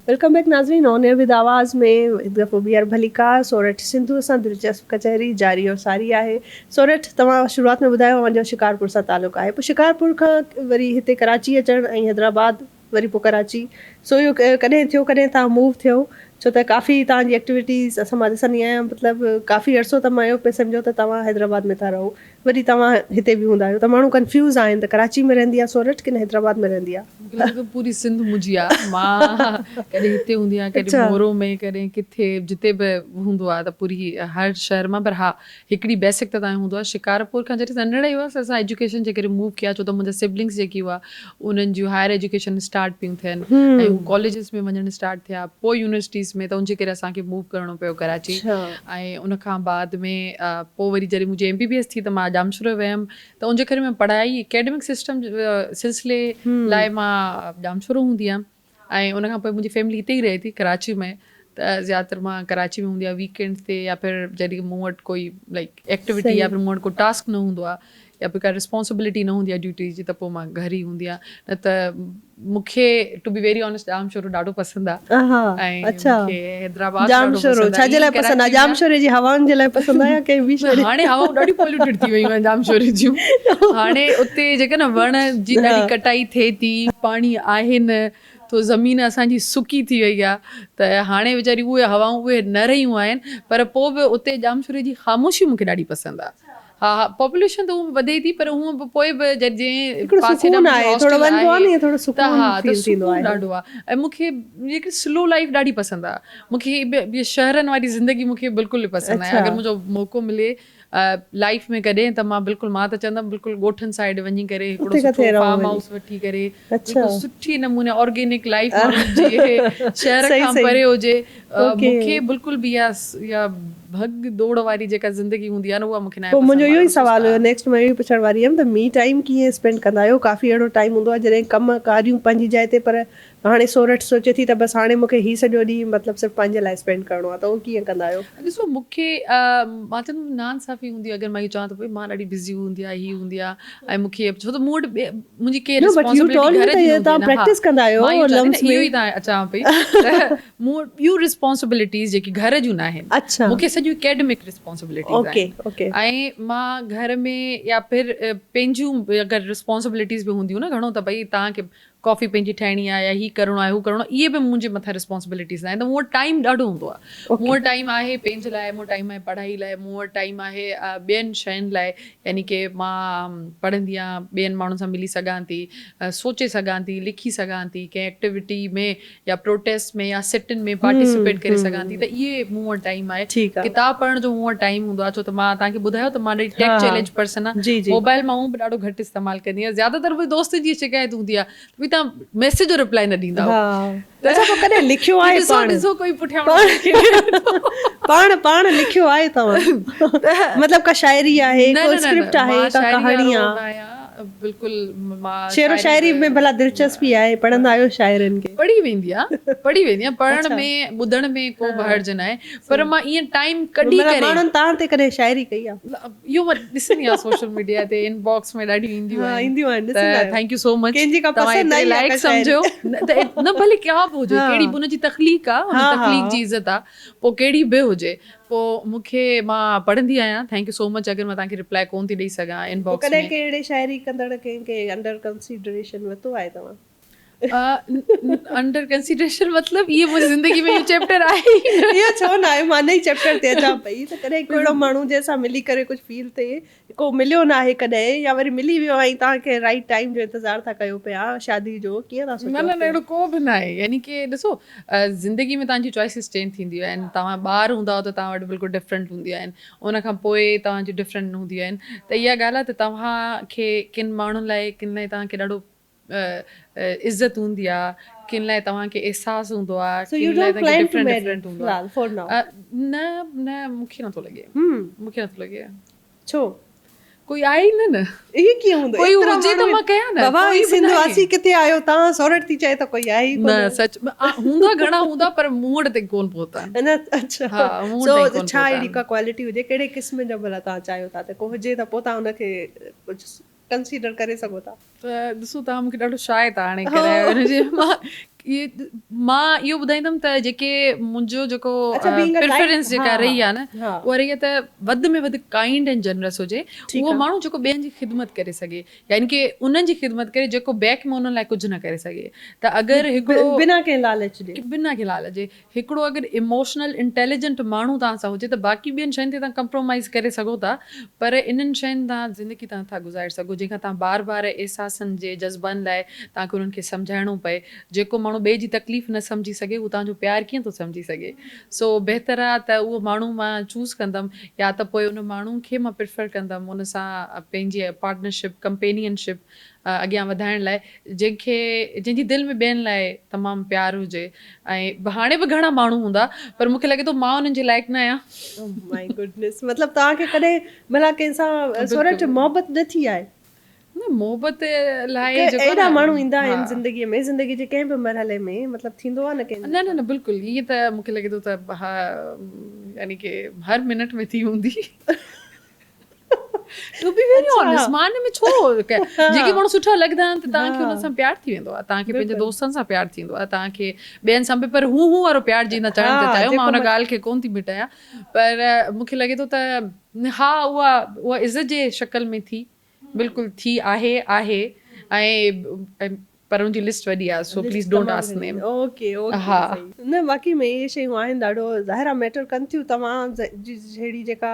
Welcome back ناظرين آن ايئر ود آواز ۾ هڪ دفعو ٻيهر ڀليڪار سورٺ سنڌو سان دلچسپ ڪچهري جاري و ساري آهي سورٺ توهان شروعات ۾ ٻڌايو اوهان جو شڪارپور سان تعلق آهي پوء شڪارپور کان وري هتي ڪراچي اچڻ ۽ حيدرآباد وري پوء ڪراچي سو اهو ڪڏهن ٿيو ڪڏهن توهان موو ٿيو ڇو ته ڪافي توهان جي ايڪٽيوٽيز اسان مان ڏسندي آهيان مطلب ڪافي عرصو ته مان اهو پئي سمجهيو ته توهان حيدرآباد ۾ ٿا رهو وري توهان هتي به هوندا آهيو ته ماڻهو ڪنفيوز آهن ته ڪراچي ۾ رهندي آهي سورٺ ڪي نه حيدرآباد ۾ رهندي آهي. مون کي لڳي ٿو پوري سنڌ منهنجي آهي مان ڪڏهن هتي هوندي آهيان ڪڏهن مورو ۾ ڪڏهن ڪٿي جتي به هوندو آهي ته پوري هر شهر مان پر ها هڪڙي بيسڪ ته تان هوندو آهي شڪارپور کان جڏهن ننڍڙا ئي هئاسين اسان ايجوڪيشن جي ڪري موو ڪيا ڇو ته منهنجا سبلنگس جيڪي هئا انهن جون هائر ايجوڪيشن اسٽارٽ پيون ٿين ۽ هو ڪاليجز ۾ وڃڻ اسٽارٽ ٿيا پوء يونيورسٽيز ۾ ته ان جي ڪري اسان کي موو ڪرڻو پيو ڪراچي ۽ ان کان بعد ۾ پوء وري جڏهن منهنجي ايم بي بي ايس ٿي ته مان ڄامشوري ويم ته ان جي ڪري مان پڙهائي اڪيڊمڪ سسٽم سلسلي لاء مان ڄامشورو هوندي هيم ۽ ان کان پوء منهنجي فيملي هتي ئي رهي ٿي ڪراچي ۾ ته زياده تر مان ڪراچي ۾ هوندي آهيان ويڪ اينڊ تي يا پھر جڏهن مون وٽ ڪوئي لائڪ ايڪٽيوٽي يا پھر مون وٽ ڪو ٽاسڪ نه هوندو آهي يا پھر ڪا رسپانسبلٽي نه هوندي آهي ڊيوٽي جي ته پوء مان گهر ئي هوندي آهيان نه ته مون کي to be very honest Jamshoro ڏاڍو پسند آهي ۽ مون کي حيدرآباد ڏاڍو پسند آهي ڇا جي لاء پسند آهي ڄامشوري جي هوائن جي لاء پسند آهي يا ڪنهن ٻي شيء هاڻي هوائون ڏاڍيون پوليوٽيڊ ٿي ويون آهن ڄامشوري جون هاڻي اتي جيڪا نه وڻ جي ڏاڍي ڪٽائي ٿئي ٿي پاڻي آهي نه ٿو زمين اسان جي سڪي ٿي وئي آهي ته هاڻي ويچاري اهي هوائون اهي نه رهيون آهن پر پوء به اتي ڄامشوري جي خاموشي مون کي ڏاڍي پسند آهي ها ها پاپوليشن ته هونء به وڌي ٿي پر هونء به پوء به جنهن هڪڙو پاسي سڪون ڏانهن آهي منهنجو ٿورو هاسٽل وڃبو آهي آهي نه ٿورو ته سڪون ها ته فيل ٿيندو سڪون آهي. ڏاڍو آهي ۽ مون کي هڪڙي سلو لائيف ڏاڍي پسند آهي مون کي هي شهرن واري زندگي مون کي بلڪل به پسند ناهي اڇا اگر منهنجو موقعو ملي لائيف ۾ ڪڏهن ته مان بلڪل مان ته چوندم بلڪل ڳوٺن سائيڊ وڃي ڪري هڪڙو اتي سٺو ڪٿي رهو فارم وڃي هائوس وٺي ڪري اڇا بلڪل سٺي نموني آرگينڪ لائيف ماڻهو جيئي شهر صحيح کان صحيح پري هجي اوڪي مون کي بلڪل به اها ڀڳ ڊوڙ واري جيڪا زندگي هوندي آهي نه اها مون کي ناهي پوء پسند منهنجو مان اهو ئي ڏاڍو سست سوال هيو آهيان. نيڪسٽ مان اهو ئي پڇڻ واري هيم ته مي ٽائيم ڪيئن اسپينڊ ڪندا آهيو ڪافي اهڙو ٽائيم هوندو آهي جڏهن ڪم ڪاريون پنهنجي جاء تي پر هاڻي سورٺ سوچي ٿي ته بس هاڻي مون کي هي سڄو ڏينهن مطلب صرف پنهنجي لاء اسپينڊ ڪرڻو آهي ته اهو ڪيئن ڪندا آهيو؟ ڏسو مون کي مان چوندم ناانصافي هوندي اگر مان اهو چوان ته ڀئي مان ڏاڍي بزي هوندي آهيان هي هوندي آهي ۽ مون کي ڇو ته مون وٽ منهنجي ڪي No but you responsibility told me گهر ته جي نه هوندي توهان آهي نه ها پريڪٽس ڪندا آهيو مان اهو چوان ٿي لمس نه ۾. اهو ئي تان اچان پئي ته مون وٽ ٻيون رسپانسبلٽيز جيڪي گهر جون ناهن اڇا مون کي سڄيون اڪيڊمڪ رسپانسبلٽيز اوڪي آهن اوڪي ۽ مان گهر ۾ يا پھر پنهنجون اگر رسپانسبلٽيز به هونديون نه گهڻو ته ڀئي توهان کي ڪافي پنهنجي ٺاهڻي آهي يا هي ڪرڻو آهي هو ڪرڻو آهي اهي به منهنجي مٿان رسپانسبلٽيز ناهن ته مون وٽ ٽائيم ڏاڍو هوندو آهي مون وٽ ٽائيم آهي پنهنجي لاء مون وٽ ٽائيم آهي پڙهائي لاء مون وٽ ٽائيم آهي ٻين شين لاء يعني ڪي مان پڙهندي آهيان ٻين ماڻهن سان ملي سگهان ٿي سوچي سگهان ٿي لکي سگهان ٿي ڪنهن ايڪٽيوٽي ۾ يا پروٽيسٽ ۾ يا سٽ ان ۾ پارٽيسپيٽ ڪري سگهان ٿي ته اهي مون وٽ ٽائيم آهي ڪتاب پڙهڻ جو مون وٽ ٽائيم هوندو آهي ڇو ته مان توهان کي ٻڌايو ته مان ڏاڍي ٽيڪ چئلينج پرسن آهيان موبائل مان هونء به ڏاڍو گهٽ استعمال ڪندي آهيان زياده تر منهنجي دوستن جي شڪايت هوندي آهي ته ڀئي توهان ميسيج جو رپلائي نه ڏيندا آهيو اڇا پوء ڪڏهن لکيو آهي ڏسو پاڻ ڏسو ڪوئي پٺيان پاڻ پاڻ لکيو آهي توهان مطلب ڪا شاعري آهي نه ڪو نه نه اسڪرپٽ نه آهي مان ڪا شاعري ڪهاڻي وارو آهي نه آهيان. بلڪل مان شعر و شاعري ۾ ڀلا دلچسپي آهي پڙهندا آهيو شاعرن کي؟ پڙهي ويندي آ پڙهي ويندي آ پڙهڻ ۾ ٻڌڻ ۾ ڪو به حرج ناهي پر مان ائين ٽائيم ڪڍي ڪري. ماڻهن توهان تي ڪڏهن شاعري ڪئي آ؟ اهو مان ڏسندي آهيان سوشل ميڊيا تي ان باڪس ۾ ڏاڍيون اينديون آهن اينديون آهن ڏسندا آهيو thank you سو مچ ڪنهن جي ڪا پسند آئي آ ڪا شاعري نه ڀلي ڪا به هجي ڪهڙي به ان جي تخليق آ ان تخليق جي عزت آ پوء ڪهڙي به هجي پوء مون کي مان پڙهندي آهيان thank you سو مچ اگر مان توهان کي ريپلائي ڪون ٿي ڏئي سگهان ان باڪس ۾. پوء ڪڏهن ڪنهن اهڙي شاعري ڪندڙ ڪنهن کي انڊر ڪنسيڊريشن ورتو آهي توهان؟ انڊر ڪنسيڊريشن مطلب اهي منهنجي زندگي ۾ اهو چيپٽر آهي ئي نه. اهو ڇو نه آهي مان ان ئي چيپٽر تي اچان پئي ته ڪڏهن ڪو اهڙو ماڻهو جنهن سان ملي ڪري ڪجهه فيل ٿئي ڪو مليو ناهي ڪڏهن يا وري ملي ويو آهي ۽ توهان کي رائيٽ ٽائيم جو انتظار ٿا ڪيو پيا شادي جو ڪيئن ٿا سوچو نه نه اهڙو ڪو به ناهي يعني ڪي ڏسو زندگي ۾ توهان جون چوائسز چينج ٿينديون آهن توهان ٻار هوندا آهيو ته توهان وٽ بلڪل ڊفرنٽ هونديون آهن ان کان پوء توهان جون ڊفرنٽ هونديون آهن ته اها ڳالهه آهي ته توهان کي ڪن ماڻهن لاء ڪن لاء توهان کي ڏاڍو عزت هوندي آ ڪن لاء توهان کي احساس هوندو آ ڪن لاء توهان کي ڊفرنٽ ڊفرنٽ هوندو آ نه نه مون کي نٿو لڳي مون کي نٿو لڳي ڇو ڪوئي آهي ئي نه نه اهي ڪيئن هوندو ڪوئي هجي ته مان ڪيان نه بابا هي سنڌ واسي ڪٿي آهيو توهان سورٺ ٿي چئي ته ڪوئي آهي ئي ڪونه نه سچ هوندا گهڻا هوندا پر مون وٽ تائين ڪون پهتا آهن اڇا ها مون وٽ تائين ڪون ڇا اهڙي ڪا ڪوالٽي هجي ڪهڙي قسم جا ڀلا توهان چاهيو ٿا ته ڪو هجي ته پوء توهان ان کي ڪجهه ڪنسيڊر ڪري سگهو ٿا. ته ڏسو توهان مون کي ڏاڍو شاء ٿا هاڻي ڪرايو ان جي مان مان اهو ٻڌائيندم ته جيڪي منهنجو جيڪو پريفرنس جيڪا رهي آهي نه اها رهي آهي ته وڌ ۾ وڌ ڪائنڊ ۽ جنرس هجي اهو ماڻهو جيڪو ٻين جي خدمت ڪري سگهي يعني ڪي انهن جي خدمت ڪري جيڪو بيڪ ۾ انهن لاء ڪجهه نه ڪري سگهي ته اگر هڪڙو بنا ڪنهن لالچ جي بنا ڪنهن لالچ جي هڪڙو اگر ايموشنل انٽيليجنٽ ماڻهو توهان سان هجي ته باقي ٻين شين تي توهان ڪمپرومائيز ڪري سگهو ٿا پر انهن شين تان زندگي توهان نٿا گذاري سگهو جنهن کان توهان بار بار احساسن جي جذبن لاء توهان کي انهن کي سمجهائڻو پئي جيڪو ماڻهو ٻئي جي تڪليف نه سمجهي سگهي هو توهان جو پيار ڪيئن ٿو سمجهي سگهي سو بهتر آهي ته اهو ماڻهو مان چوز ڪندم يا ته پوء ان ماڻهو کي مان پريفر ڪندم ان سان پنهنجي پارٽنرشپ ڪمپينين شپ اڳيان وڌائڻ لاء جنهن کي جنهن جي دل ۾ ٻين لاء تمام پيار هجي ۽ هاڻي به گهڻا ماڻهو هوندا پر مون کي لڳي ٿو مان انهن جي لائق نه آهيان. Oh my goodness مطلب توهان کي ڪڏهن ڀلا ڪنهن سان سورٺ محبت نه ٿي آهي؟ نه محبت لاء جيڪو اهڙا ماڻهو ايندا آهن زندگي ۾ زندگي جي ڪنهن به مرحلي ۾ مطلب ٿيندو آهي نه ڪنهن نه نه نه بلڪل ائين ته مون کي لڳي ٿو ته ها يعني ڪي هر منٽ ۾ ٿي هوندي. ٽو بي ويري آنيسٽ مان ان ۾ ڇو جيڪي ماڻهو سٺا لڳندا آهن ته توهان کي انهن سان پيار ٿي ويندو آهي توهان کي پنهنجي دوستن سان پيار ٿيندو آهي توهان کي ٻين سان به پر هو هو وارو پيار جي نه چاهيو ته چاهيو مان ان ڳالهه کي ڪون ٿي مٽايان پر مون کي لڳي ٿو ته ها اها اها عزت جي شڪل ۾ ٿي بلڪل ٿي آهي آهي ۽ پر ان جي لسٽ وڏي آ so please don't ask name. Okay okay ها. صحيح نه واقعي ۾ اهي شيون آهن ڏاڍو ظاهر آ ميٽر ڪن ٿيون توهان جي جهڙي جيڪا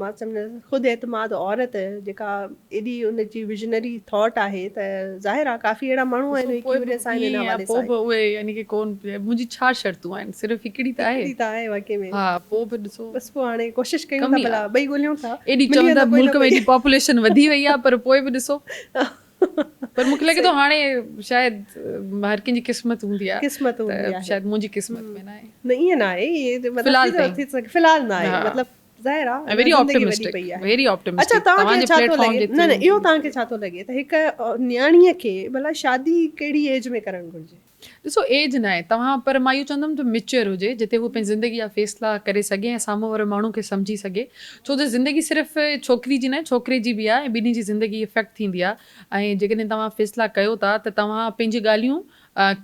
مان سمجهان خود اعتماد عورت جيڪا ايڏي ان جي وزنري ٿاٽ آهي ته ظاهر آ ڪافي اهڙا ماڻهو آهن ڏسو اهي پوء به ڪيوريس آهن ائين ان ئي آ حوالي پوء سان به اهي يعني ڪي ڪون منهنجي ڇا شرطون آهن صرف هڪڙي ته آهي هڪڙي ته آهي واقعي ۾ ها پوء به ڏسو بس پوء هاڻي ڪوشش ڪيون ٿا ڪمي ڀلا آ ٻئي ڳوليون ٿا ايڏي ملي چون ويندو ٿا ڪوئي نه ملڪ ۾ ڪوئي ايڏي پاپوليشن وڌي وئي آ پر پوء به ڏسو پر مون کي لڳي ٿو هاڻي شايد هر ڪنهن جي قسمت هوندي آهي قسمت هوندي ته آهي شايد منهنجي قسمت ۾ ناهي. نه ائين ناهي اهي مطلب في الحال تائين ٿي سگهي في الحال ناهي مطلب ظاهر آهي ويري زندگي وڏي آپٽمسٽڪ پئي آهي. ويري اڇا آپٽمسٽڪ توهان توهان کي جي ڇا پليٽ ٿو فارم لڳي جي نه نه ٿرو اهو توهان کي ڇا ٿو لڳي ته هڪ نياڻيء کي ڀلا شادي ڪهڙي ايج ۾ ڪرڻ گهرجي؟ ڏسو ايج ناهي توهان پر مان اهو چوندم ته ميچوئر هجي جتي هو پنهنجي زندگي جا فيصلا ڪري سگهي ۽ سامهون واري ماڻهو کي سمجهي سگهي ڇو ته زندگي صرف ڇوڪري جي ناهي ڇوڪري جي به آهي ۽ ٻنهي جي زندگي افيڪٽ ٿيندي آهي ۽ جيڪڏهن توهان فيصلا ڪيو ٿا ته توهان پنهنجي ڳالهيون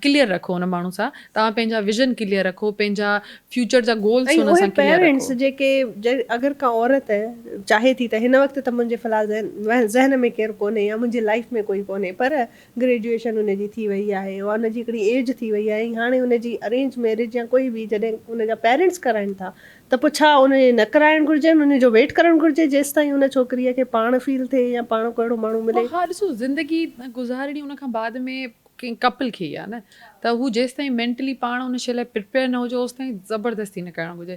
ڪليئر رکو ان ماڻهو سان توهان پنهنجا ويزن ڪليئر رکو پنهنجا فيوچر جا گولس ۽ ان اهي سان ڪليئر پيرنٽس رکو. جيڪي اگر ڪا عورت چاهي ٿي ته هن وقت ته منهنجي في الحال ذهن ۾ ڪير ڪونهي يا منهنجي لائيف ۾ ڪوئي ڪونهي پر گريجوئيشن ان جي ٿي وئي آهي يا ان جي هڪڙي ايج ٿي وئي آهي ۽ هاڻي ان جي ارينج ميريج يا ڪوئي به جڏهن ان جا پيرنٽس ڪرائين ٿا ته پوء ڇا ان جي نه ڪرائڻ گهرجي ان جو ويٽ ڪرڻ گهرجي جيستائين ان ڇوڪريء کي پاڻ فيل ٿئي يا پاڻ ڪو اهڙو ماڻهو ملي. ها ڏسو زندگي گذارڻي ان کان بعد ۾ ڪنهن ڪپل کي ئي آهي نه ته هو جيستائين مينٽلي پاڻ ان شيء لاء پرپيئر نه هجي اوستائين زبردستي نه ڪرڻ گهرجي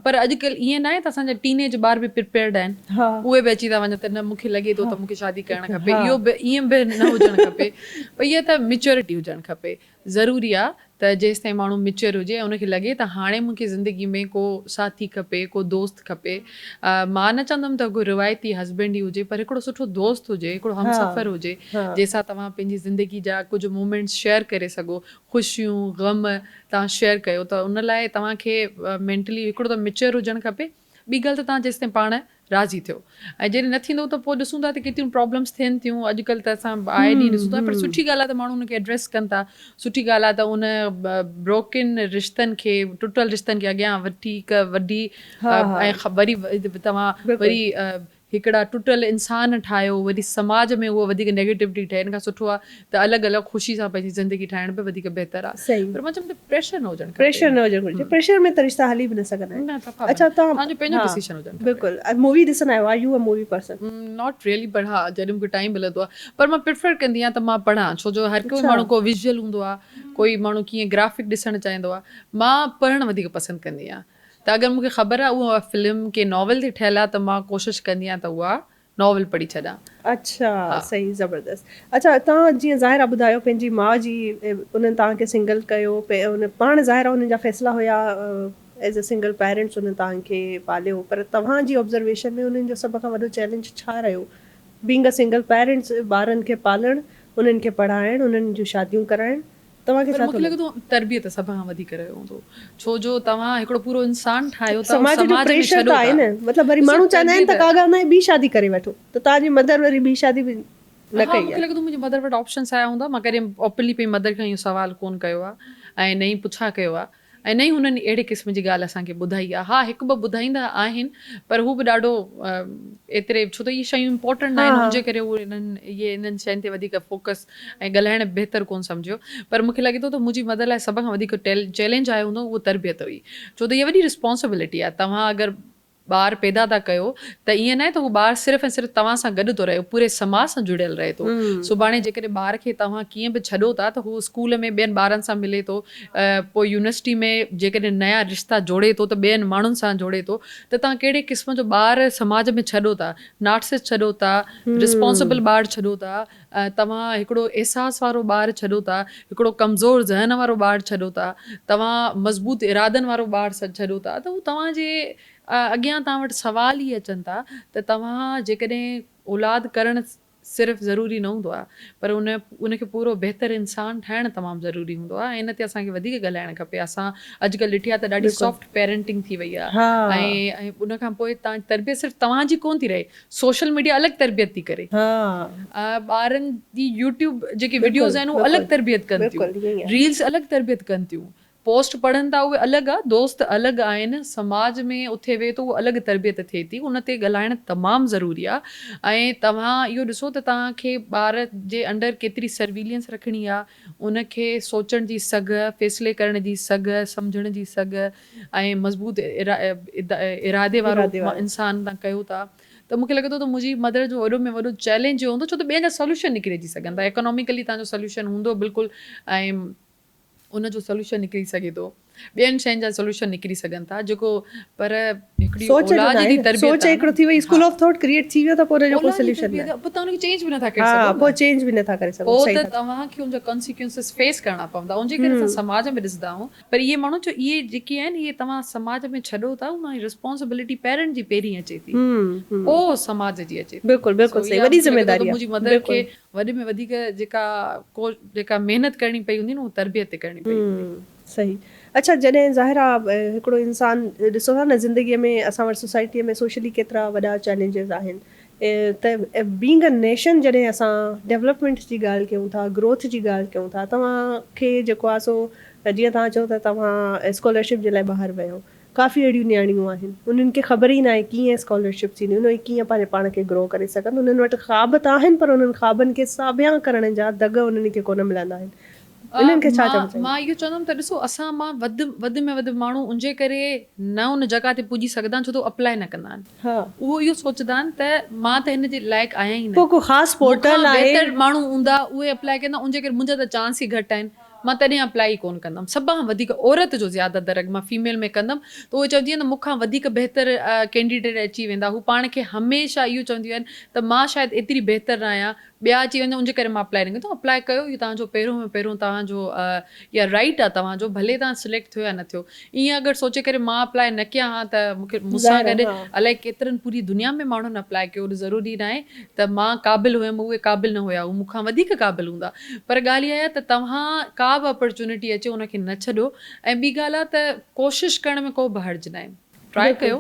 پر اڄڪلهه ائين ناهي ته اسان جا ٽين ايج ٻار به پرپيئرڊ آهن اهي به اچي ٿا وڃن ته نه مون کي لڳي ٿو ته مون کي شادي ڪرڻ کپي اهو به ائين به نه هجڻ کپي پر اها ته ميچورٽي هجڻ کپي ضروري آهي ته ته جيستائين ماڻهو ميچوئر هجي ۽ ان کي لڳي ته هاڻي مون کي زندگي ۾ ڪو ساٿي کپي، ڪو دوست کپي. مان نه چوندم ته ڪو روايتي هسبينڊ ئي هجي پر هڪڙو سٺو دوست هجي، هڪڙو همسفر هجي جنهن سان توهان پنهنجي زندگي جا ڪجهه مومينٽس شيئر ڪري سگهو، خوشيون، غم توهان شيئر ڪيو ته ان لاء توهان کي مينٽلي هڪڙو ته ميچوئر هجڻ کپي، ٻي ڳالهه ته توهان جيستائين پاڻ راضي ٿيو ۽ جڏهن نه ٿيندو ته پوء ڏسون ٿا ته ڪيتريون پرابلمس ٿين ٿيون اڄڪلهه ته اسان آئي ڏينهن ڏسون ٿا پر سٺي ڳالهه آهي ته ماڻهو ان کي ايڊريس ڪن ٿا سٺي ڳالهه آهي ته ان بروڪن رشتن کي ٽٽل رشتن کي اڳيان وٺي وڍي ۽ وري توهان وري هڪڙا ٽٽل انسان ٺاهيو وري سماج ۾ اهو وڌيڪ نيگيٽوٽي ٺهي ان کان سٺو آهي ته الڳ الڳ خوشي سان پنهنجي زندگي ٺاهڻ به وڌيڪ بهتر آهي پر مان چوان ته پريشر نه هجڻ کپي. پريشر نه هجڻ گهرجي پريشر ۾ ته رشتا هلي به نه سگهندا آهن. نه صفا به اڇا نه توهان توهان جو پنهنجو ها ڊسيشن هجڻ کپي. بلڪل ۽ مووي ڏسندا آهيو are you a movie person. Not really پر ها جڏهن مونکي ٽائيم ملندو آهي پر مان پريفر ڪندي آهيان ته مان پڙهان ڇو جو هر ڪوئي اڇا ماڻهو ڪو ويزوئل هوندو آهي ڪوئي ماڻهو ڪيئن گرافڪ ڏسڻ چاهيندو آهي مان پڙهڻ وڌيڪ پسند ڪندي آهيان ته اگر مونکي خبر آهي اها فلم ڪنهن ناول تي ٺهيل آهي ته مان ڪوشش ڪندي آهيان ته اها ناول پڙهي ڇڏان. اڇا ها. صحيح زبردست اڇا توهان جيئن ظاهر آ ٻڌايو پنهنجي ماء جي انهن توهان کي سنگل ڪيو ان پاڻ ظاهر آ انهن جا فيصلا هيا ايز ا سنگل پيرنٽس انهن توهان کي پاليو پر توهان جي آبزرويشن ۾ انهن جو سڀ کان وڏو چئلينج ڇا رهيو بينگ ا سنگل پيرنٽس ٻارن کي پالڻ انهن کي پڙهائڻ انهن جون شاديون ڪرائڻ توهان کي پر ڇا مون ٿو کي لڳي لڳي؟ ٿو تربيت سڀ کان وڌيڪ رهيو هوندو ڇو جو توهان هڪڙو پورو انسان ٺاهيو ٿا سماج جو سماج ۾ پريشر ڇڏو ته آهي ٿا نه مطلب وري ڏسو ماڻهو چاهندا آهن ته تربيت ڪا ڳالهه ناهي ٻي شادي ڪري وٺو ته توهان جي مدر وري ٻي شادي به نه ها ڪئي مون کي آهي. لڳي ٿو منهنجي مدر وٽ آپشنس آيا هوندا مان ڪڏهن اوپنلي پنهنجي مدر کان اهو سوال ڪونه ڪيو آهي ۽ نه ئي پڇا ڪيو آهي ۽ نه ئي هنن اهڙي قسم جي ڳالهه اسان کي ٻڌائي آهي. ها هڪ ٻه ٻڌائيندا آهن پر هو به ڏاڍو ايتري ڇو ته اهي شيون امپورٽنٽ ناهن ان جي ڪري هو انهن اهي انهن شين تي وڌيڪ فوڪس ۽ ڳالهائڻ بهتر ڪونه سمجهيو پر مون کي لڳي ٿو ته منهنجي مدر لاء سڀ کان وڌيڪ چئلينج آيو هوندو اهو تربيت هئي ڇو ته اها وڏي رسپانسبلٽي آهي توهان اگر ٻار پيدا ٿا ڪيو ته ائين ناهي ته هو ٻار صرف ۽ صرف توهان سان گڏ ٿو رهي، هو پوري سماج سان جڙيل رهي ٿو. سڀاڻي جيڪڏهن ٻار کي توهان ڪيئن به ڇڏو ٿا ته هو اسڪول ۾ ٻين ٻارن سان ملي ٿو، پوء يونيورسٽي ۾ جيڪڏهن نيا رشتا جوڙي ٿو ته ٻين ماڻهن سان جوڙي ٿو ته توهان ڪهڙي قسم جو ٻار سماج ۾ ڇڏو ٿا، نارسسٽ ڇڏو ٿا، رسپانسبل ٻار ڇڏو ٿا، توهان هڪڙو احساس وارو ٻار ڇڏو ٿا، هڪڙو ڪمزور ذهن وارو ٻار ڇڏو ٿا، توهان مضبوط ارادن وارو ٻار ڇڏو ٿا ته هو توهان جي اڳيان توهان وٽ سوال ئي اچن ٿا ته توهان جيڪڏهن اولاد ڪرڻ صرف ضروري نه هوندو آهي پر ان ان کي پورو بهتر انسان ٺاهڻ تمام ضروري هوندو آهي ۽ ان تي اسان کي وڌيڪ ڳالهائڻ کپي اسان اڄڪلهه ڏٺي آهي ته ڏاڍي سافٽ پيرنٽنگ ٿي وئي آهي ۽ ان کان پوء توهان تربيت صرف توهان جي ڪونه ٿي رهي سوشل ميڊيا الڳ تربيت ٿي ڪري. ٻارن جي يوٽيوب جيڪي وڊيوز آهن اهي الڳ تربيت ڪن ٿيون. ريلز الڳ تربيت ڪن ٿيون. پوسٽ پڙهن ٿا اهي الڳ آ دوست الڳ آهن سماج ۾ اٿي ويهي ٿو اهو الڳ تربيت ٿئي ٿي ان تي ڳالهائڻ تمام ضروري آ ۽ توهان اهو ڏسو ته توهان کي ٻار جي انڊر ڪيتري سرويلينس رکڻي آ ان کي سوچڻ جي سگهه فيصلي ڪرڻ جي سگهه سمجهڻ جي سگهه ۽ مضبوط ارادي وارو انسان تان ڪيو ٿا ته مونکي لڳي ٿو ته منهنجي مدر جو وڏو ۾ وڏو چئلينج اهو هوندو ڇو ته ٻين جا سوليوشن نڪري اچي سگهن ٿا اڪاناميڪلي تان جو سوليوشن هوندو بلڪل ۽ ان جو سوليوشن نڪري سگهي ٿو ٻين شين جا سوليوشن نڪري سگهن ٿا جيڪو پر هڪڙي سوچ جو اولاد ناهي جي نه تربيت سوچ آهي هڪڙو ٿي وئي اسڪول آف ٿاٽ ڪريئيٽ ٿي ويو ته پوء ان جو ڪو اولاد جي سوليوشن تربيت ناهي پوء تان ان کي چينج به نٿا ڪري ها سگهو پوء نه چينج به نٿا ڪري سگهو پوء صحيح ته ٿا چئو. توهان کي ان جا ڪانسيڪوئنسز فيس ڪرڻا پوندا ان جي ڪري اسان سماج ۾ ڏسندا آهيون پر اهي ماڻهو جو اهي جيڪي آهن اهي توهان سماج ۾ ڇڏو ٿا ان جي رسپانسبلٽي پيرنٽ جي پهرين اچي ٿي پوء سماج جي اچي ٿي بلڪل سو بلڪل صحيح اها وڏي مونکي لڳي ٿو ته ذميداري آ منهنجي مدر کي بلڪل. وڏي ۾ وڌيڪ جيڪا ڪو جيڪا محنت ڪرڻي پئي هوندي نه اها تربيت تي ڪرڻي پئي هوندي. صحيح اڇا جڏهن ظاهر آ هڪڙو انسان ڏسو ٿا نه زندگي ۾ اسان وٽ سوسائٽي ۾ سوشلي ڪيترا وڏا چئلينجز آهن ته بينگ ا نيشن جڏهن اسان ڊولپمينٽ جي ڳالهه ڪيون ٿا گروٿ جي ڳالهه ڪيون ٿا توهان کي جيڪو آهي سو جيئن توهان چئو ٿا توهان اسڪالرشپ جي لاء ٻاهر ويو ڪافي اهڙيون نياڻيون آهن انهن کي خبر ئي ناهي ڪيئن اسڪالرشپ ٿيندي اهي ڪيئن پنهنجي پاڻ کي گرو ڪري سگهن انهن وٽ خواب ته آهن پر انهن خوابن کي ساڀيان ڪرڻ جا دڳ انهن کي ڪونه ملندا آهن انهن کي ڇا چوڻ مان چاهيندين؟ مان اهو چوندم ته ڏسو اسان مان وڌ وڌ ۾ وڌ ماڻهو انجي ڪري نه ان جڳهه تي پڄي سگهندا آهن ڇو ته هو اپلائي نه ڪندا آهن اهو اهو سوچندا آهن ته مان ته هن جي لائق آهيان ئي نه پوء ڪو خاص مون کان پورٽل آهي؟ بهتر ماڻهو هوندا اهي اپلائي ڪندا انجي ڪري منهنجا ته چانس ئي گهٽ آهن مان تڏهن اپلائي ئي ڪونه ڪندم سڀ کان وڌيڪ عورت جو زياده تر اڳ مان فيميل ۾ ڪندم ته اهي چونديون آهن ته مون کان وڌيڪ بهتر ڪينڊيڊيٽ اچي ويندا هو پاڻ کي هميشه اهو چونديون آهن ته مان شايد ايتري بهتر نه آهيان ٻيا اچي ويندا ان جي ڪري مان اپلائي نه ڪيو. توهان اپلائي ڪيو اهو توهان جو پهريون ۾ پهريون توهان جو يا رائيٽ آهي توهان جو ڀلي توهان سليڪٽ ٿيو يا نه ٿيو. ائين اگر سوچي ڪري مان اپلائي نه ڪيان ها ته مون کي مون سان گڏ الائي ڪيترن پوري دنيا ۾ ماڻهن اپلائي ڪيو ضروري ناهي ته مان قابل هيم اهي قابل نه هيا هو مون کان وڌيڪ قابل هوندا پر ڳالهه اها آهي ته توهان ڪا به اپرچونٽي اچي ان کي نه ڇڏو ۽ ٻي ڳالهه آهي ته ڪوشش ڪرڻ ۾ ڪو به حرج ناهي ٽرائي ڪيو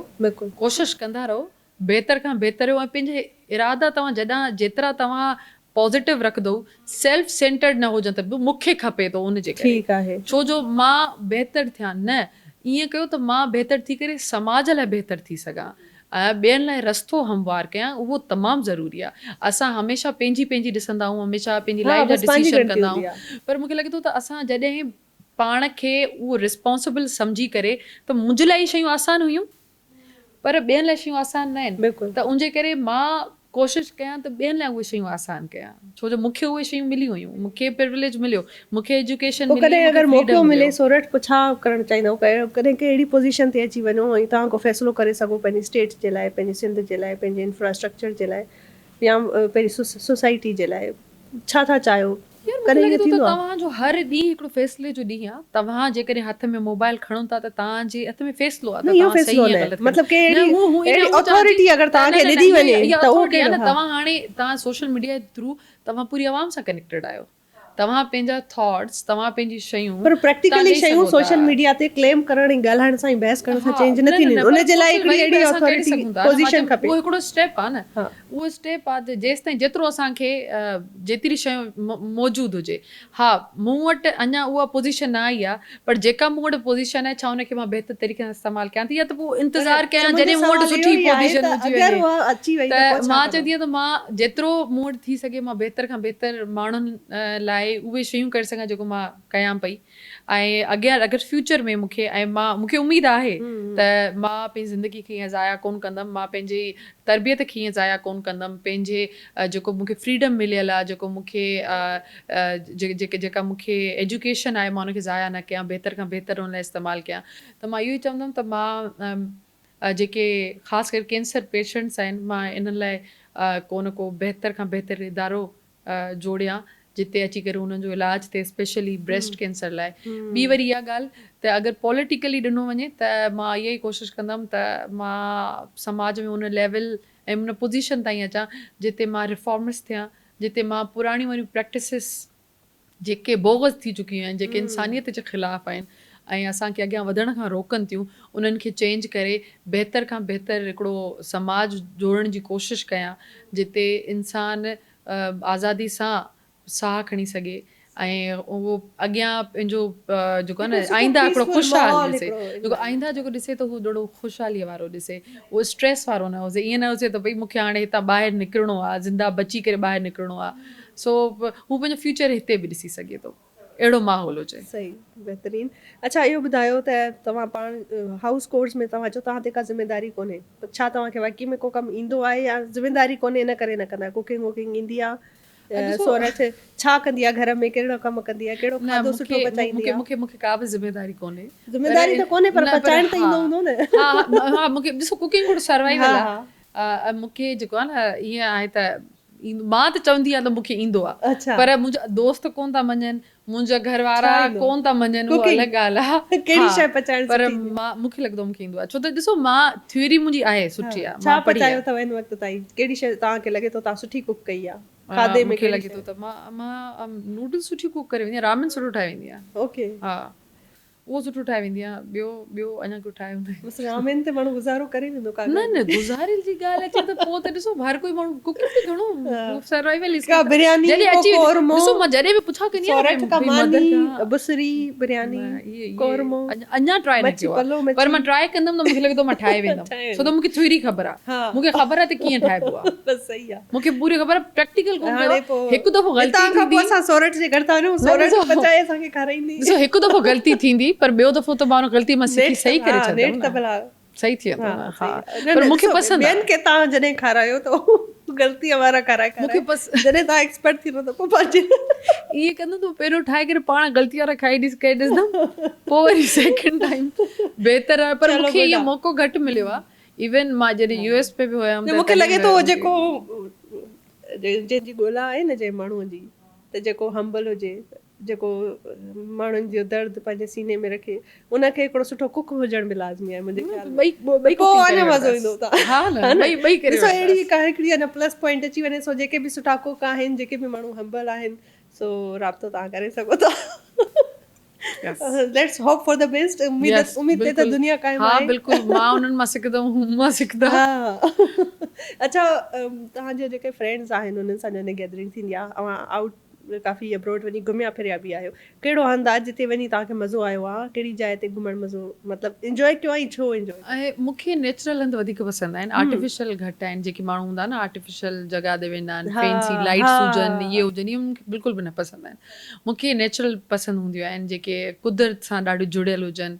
ڪوشش ڪندا رهو بهتر کان بهتر رهيو ۽ پنهنجي ارادا توهان جڏان جيترا توهان پازيٽو رکندو سيلف سينٽرڊ نه هجن ته مون کي کپي ٿو ان جي ڪري ڇو جو مان بهتر ٿيان نه ائين ڪيو ته مان بهتر ٿي ڪري سماج لاء بهتر ٿي سگهان ۽ ٻين لاء رستو هموار ڪيان اهو تمام ضروري آهي اسان هميشه پنهنجي پنهنجي ڏسندا آهيون هميشه پنهنجي لائف جا ڊسيشن ڪندا آهيون پر مون کي لڳي ٿو ته اسان جڏهن پاڻ کي اهو ريسپانسبل سمجهي ڪري ته منهنجي لاء اهي شيون آسان هيون پر ٻين لاء شيون آسان نه آهن ته ان جي ڪري مان ڪوشش ڪيان ته ٻين لاء اهي شيون آسان ڪيان ڇو جو مون کي اهي شيون مليون هيون مون کي پروليج مليو مون کي ايجوڪيشن پوء ملي ڪڏهن مون کي اگر فريڊم موقعو ملي مليو. سورٺ پوء ڇا ڪرڻ چاهيندؤ ڪڏهن ڪنهن اهڙي پوزيشن تي اچي وڃو ۽ توهان ڪو فيصلو ڪري سگهو پنهنجي اسٽيٽ جي لاء پنهنجي سنڌ جي لاء پنهنجي انفراسٽرڪچر جي لاء يا پنهنجي سوسائٽي جي لاء ڇا ٿا چاهيو؟ يار مون کي ڪڏهن لڳي ائين ٿو ته ٿيندو آ؟ توهان جو هر ڏينهن هڪڙو فيصلي جو ڏينهن آ. توهان جيڪڏهن هٿ ۾ موبائل کڻو ٿا ته توهان جي هٿ ۾ فيصلو آ نه ته اهو توهان فيصلو صحيح يا نه غلط ڪريو. مطلب ڪنهن نه اهڙي هو هو اهڙي اهو چوان ٿي اٿارٽي اگر نه توهان نه کي نه ڏني اها وڃي اها ته اهو اٿارٽي آ ڪهڙو نه ها. توهان هاڻي توهان سوشل ميڊيا جي ٿرو توهان پوري عوام سان ڪنيڪٽيڊ آهيو. توهان پنهنجا ٿاٽس توهان پنهنجي شيون پر توهان پريڪٽيڪلي ڏئي شيون سگهو ٿا. سوشل ميڊيا تي ڪليم ڪرڻ ۽ ڳالهائڻ سان ۽ بحث ڪرڻ سان ها چينج نه نه نه ٿينديون نه آهن پر ان جي لاء سوشل هڪڙي وري اهڙي به اسان ڪري اٿارٽي سگهون ٿا نه مان پوزيشن چيم کپي. اهو هڪڙو اسٽيپ آ نه ها. اهو اسٽيپ آ ته جيستائين جيترو اسان کي جيتري شيون موجود هجي ها مون وٽ اڃا اها پوزيشن نه آئي آ پر جيڪا مون وٽ پوزيشن آهي ڇا ان کي مان بهتر طريقي سان استعمال ڪيان ٿي يا ته پوء پر انتظار پر ڪيان منهنجو جڏهن مون وٽ سوال اهو سٺي ئي آهي پوزيشن ته هجي اگر وڃي اها اچي وئي ته ته پوء ڇا مان ڪندؤ؟ چوندي آهيان ته مان جيترو مون وٽ ٿي سگهي مان بهتر کان بهتر ماڻهن لاء اهي شيون ڪري سگهان جيڪو مان ڪيان پئي ۽ اڳيان اگر فيوچر ۾ مون کي ۽ مان مون کي اميد آهي ته مان پنهنجي زندگي کي ائين ضايع ڪونه ڪندم مان پنهنجي تربيت کي ائين ضايع ڪونه ڪندم پنهنجي جيڪو مون کي فريڊم مليل آهي جيڪو مون کي جيڪي جيڪا مون کي ايجوڪيشن آهي مان ان کي ضايع نه ڪيان بهتر کان بهتر ان لاء استعمال ڪيان ته مان اهو ئي چوندم ته مان جيڪي خاص ڪري ڪينسر پيشنٽس آهن مان انهن لاء ڪو نه ڪو بهتر کان بهتر ادارو جوڙيان جتي اچي ڪري انهن جو علاج ٿئي اسپيشلي بريسٽ ڪينسر لاء ٻي وري اها ڳالهه ته اگر پوليٽيڪلي ڏنو وڃي ته مان اها ئي ڪوشش ڪندم ته مان سماج ۾ ان ليول ۽ ان پوزيشن تائين اچان جتي مان ريفارمسٽ ٿيان جتي مان پراڻيون واريون پريڪٽسز جيڪي بغض ٿي چڪيون آهن، جيڪي انسانيت جي خلاف آهن ۽ اسان کي اڳيان وڌڻ کان روڪن ٿيون، انهن کي چينج ڪري بهتر کان بهتر هڪڙو سماج جوڙڻ جي ڪوشش ڪيان، جتي انسان آزادي سان ساهه کڻي سگهي ۽ اهو اڳيان پنهنجو جيڪو آهي نه آئنده هڪڙو خوشحال ڏسي، جيڪو آئنده جيڪو ڏسي ٿو هو ڏاڍو خوشحاليء وارو ڏسي، اهو اسٽريس وارو نه هجي، ائين نه هجي ته ڀئي مون کي هاڻي هتان ٻاهر نڪرڻو آهي، زنده بچي ڪري ٻاهر نڪرڻو آهي. سو هو پنهنجو فيوچر هتي به ڏسي سگهي ٿو اهڙو ماحول هجي. صحيح بهترين اڇا اهو ٻڌايو ته توهان پاڻ هائوس ڪورس ۾ توهان چئو توهان تي ڪا ذميداري ڪونهي پر ڇا توهان کي واقعي ۾ ڪو ڪم ايندو آهي يا ذميداري ڪونهي ان ڪري نه ڪندا آهيو ڪوڪنگ ووڪنگ ايندي آهي سورٺ ڇا ڪندي آهي گهر ۾ ڪهڙو ڪم ڪندي آهي ڪهڙو کاڌو سٺو پچائيندي آهي. مون کي مون کي ڪا به ذميداري ڪونهي ذميداري ته ڪونهي پر پچائڻ ته ايندو هوندو نه. ها ها مون کي ڏسو ڪوڪنگ هڪڙو سروائيول آهي مون کي جيڪو آهي نه ائين آهي ته مان ته چوندي آهيان ته مون کي ايندو آهي پر منهنجا دوست ڪونه ٿا مڃن منهنجا گهر وارا ڪونه ٿا مڃن اها الڳ ڳالهه آهي پر مان مون کي لڳندو مون کي ايندو آهي ڇو ته ڏسو مان ٿيوري منهنجي آهي سٺي آهي ڇا پچايو اٿو هن وقت تائين ڪهڙي شيء توهان کي لڳي ٿو توهان سٺي ڪوڪ ڪئي آهي کاڌي ۾ مون کي لڳي ٿو ته مان مان نوڊلز سٺي ڪوڪ ڪري ويندي آهيان رامين سٺو ٺاهي ويندي آهيان اوڪي ها اهو سٺو ٺاهي ويندي آهيان ٻيو ٻيو اڃا ڪجهه ٺاهيو ناهي. بس رامين تي ماڻهو گذارو ڪري ويندو ڪا نه نه گذاري جي ڳالهه اچي ته پوء ته ڏسو هر ڪوئي ماڻهو ڪوڪنگ ته گهڻو سروائيول ڪا برياني جڏهن اچي قورمو ڏسو مان جڏهن به پڇا ڪندي آهيان سورٺ ڪا ماني بسري برياني قورمو اڃا ٽرائي نه ڪيو آهي پر مان ٽرائي ڪندم ته مون کي لڳي ٿو مان ٺاهي ويندم ڇو ته مون کي ٿيوري خبر آهي مون کي خبر آهي ته ڪيئن ٺاهبو آهي بس صحيح آهي مون کي پوري خبر آهي پريڪٽيڪل ڪونه ڪيو آهي هڪ دفعو غلطي ٿيندي هتان کان پوء اسان سورٺ جي گهر ٿا وڃون سورٺ پچائي اسان کي کارائيندي. ڏسو هڪ دفعو غلطي ٿيندي پر ٻيو دفعو ته مان ان غلطي مان سکي صحيح ڪري ڇڏندم نه صحيح ٿي ويندو نه ها پر مون کي پسند ٻين کي توهان جڏهن کارايو ته غلطي وارا کارائي مون کي جڏهن توهان ايڪسپرٽ ٿيندو ته پوء پنهنجي ائين ڪندم ته پهريون ٺاهي ڪري پاڻ غلطي وارا کائي ڏس ڪري ڏسندم پوء وري سيڪنڊ ٽائيم بهتر آهي پر مون کي اهو موقعو گهٽ مليو آهي ايون مان جڏهن يو ايس ۾ به هيم مون کي لڳي ٿو جيڪو جنهن جي ڳولا آهي نه جنهن ماڻهوء جي ته جيڪو همبل هجي جيڪو ماڻهن جو درد پنهنجي سيني ۾ رکي ان کي هڪڙو سٺو ڪڪ هجڻ به لازمي آهي منهنجي خيال ۾ ٻئي پوء اڃا مزو ايندو ته ها نه ٻئي ٻئي ڪري ڏسو اهڙي ڪا هڪڙي اڃا پلس پوائنٽ اچي وڃي سو جيڪي به سٺا ڪڪ آهن جيڪي به ماڻهو همبل آهن سو رابطو توهان ڪري سگهو ٿا let's hope for the best اميد اميد تي ته دنيا قائم آهي ها بلڪل مان انهن مان سکندم هو مون مان سکندا اڇا توهان جا جيڪي فرينڊز آهن انهن سان جڏهن گيدرنگ ٿيندي آهي اوهان آئوٽ ڪافي ابروڊ وڃي گهميا ڦريا به آهيو ڪهڙو هنڌ آهي جتي وڃي توهان کي مزو آيو آهي ڪهڙي جاء تي گهمڻ مزو مطلب انجوائي ڪيو آهي ۽ ڇو انجوائي ڪيو؟ مون کي نيچرل هنڌ وڌيڪ پسند آهن آرٽيفيشل گهٽ آهن جيڪي ماڻهو هوندا آهن نه آرٽيفيشل جڳهه تي ويندا آهن فينسي لائيٽس هجن اهي هجن اهي مون کي بلڪل به نه پسند آهن مون کي نيچرل پسند هونديون آهن جيڪي قدرت سان ڏاڍيون جڙيل هجن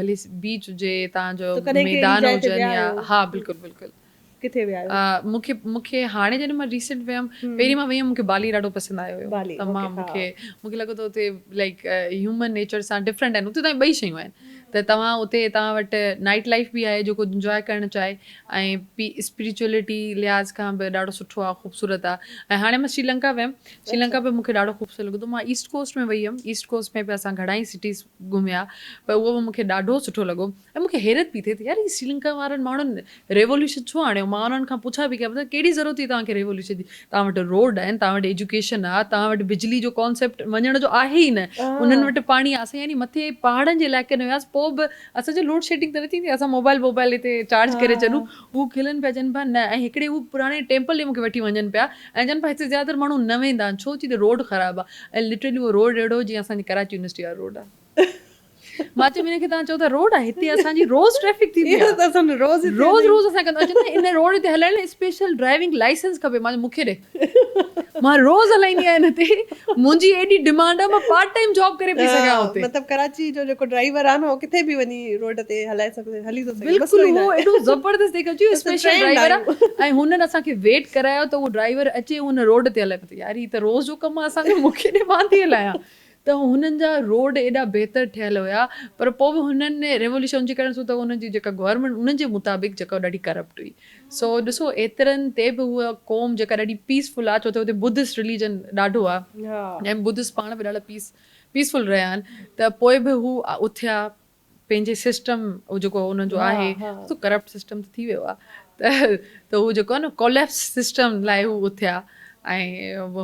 ڀلي بيچ هجي توهان جو ميدان هجن يا ها بلڪل بلڪل ڪٿي ويا آهيو؟ مون کي مون کي هاڻي جڏهن مان ريسينٽ ويم پهرين مان وئي هيم مون کي بالي ڏاڍو پسند آيو هيو تمام مون کي مون کي لڳو ته اتي لائيڪ هيومن نيچر سان ڊفرنٽ آهن اتي تائين ٻئي شيون آهن ته توهان اتي توهان وٽ نائيٽ لائيف به آهي جيڪو انجواء ڪرڻ چاهي ۽ پي اسپريچوئلٽي لحاظ کان به ڏاڍو سٺو آهي خوبصورت آهي ۽ هاڻي مان سري لنڪا ويم سري لنڪا به مون کي ڏاڍو خوبصورت لڳو ته مان ايسٽ ڪوسٽ ۾ وئي هيم ايسٽ ڪوسٽ ۾ به اسان گهڻا ئي سٽيز گهميا پر اهو به مون کي ڏاڍو سٺو لڳو ۽ مون کي حيرت پئي ٿئي ته يار هي سريلنڪا وارن ماڻهن ريووليوشن ڇو آڻيو؟ مان انهن کان پڇا پئي ڪيان ته ڪهڙي ضرورت هئي توهان کي ريووليوشن جي؟ توهان وٽ روڊ آهن، توهان وٽ ايجوڪيشن آهي، توهان وٽ بجلي جو ڪانسيپٽ وڃڻ جو آهي ئي نه، انهن وٽ پاڻي آهي، اسان يعني مٿي پهاڙن جي علائقن ۾ وياسين پوء به اسان چيو لوڊ شيڊنگ ته نه ٿيندي اسان موبائل ووبائل هتي چارج ڪري ڇڏون، هو کلن پيا چون پيا نه ۽ هڪڙي هو پراڻي ٽيمپل ڏي مون کي وٺي وڃن پيا ۽ چون پيا هتي زياده تر ماڻهو نه ويندا آهن ڇو چي ته روڊ خراب آهي ۽ لٽرلي اهو روڊ اهڙو جيئن اسان جي ڪراچي يونيورسٽي وارو روڊ آهي. مان چيم هن کي توهان چئو ٿا روڊ آهي هتي اسان جي روز ٽريفڪ ٿيندي آهي اهو ته روز روز روز اسان ڪندا چون ٿا ان روڊ تي هلائڻ لاء اسپيشل ڊرائيونگ لائسنس کپي مان چيو مون کي ڏي مان روز هلائيندي آهيان هن تي منهنجي ايڏي ڊمانڊ آهي مان پارٽ ٽائيم جاب ڪري پئي سگهان اتي مطلب ڪراچي جو جيڪو ڊرائيور آهي نه اهو ڪٿي به وڃي روڊ تي هلائي سگهي هلي ٿو سگهي بلڪل اهو ايڏو زبردست جيڪو چيو اسپيشل ڊرائيور آهي ۽ هنن اسان کي ويٽ ڪرايو ته اهو ڊرائيور اچي ان روڊ تي هلائي يار هي ته روز جو ڪم آهي اسان جو مون کي ڏي مان ٿي هلايان ته هنن جا روڊ ايڏا بهتر ٺهيل هيا پر پوء به هنن ريوليوشن جي ڪري ته انهن جي جيڪا گورنمينٽ انهن جي مطابق جيڪا ڏاڍي ڪرپٽ هئي سو ڏسو ايترن تي به هوء قوم جيڪا ڏاڍي پيس فل آ ڇو ته هتي بدسٽ رليجن ڏاڍو آ ۽ بدسٽ پاڻ به ڏاڍا پيس پيس فل رهيا آهن ته پوء به هو اٿيا پنهنجي سسٽم هو جيڪو انهن جو آهي سو ڪرپٽ سسٽم ته ٿي ويو آهي ته ته هو جيڪو آهي نه ڪوليپس سسٽم لاء هو اٿيا ۽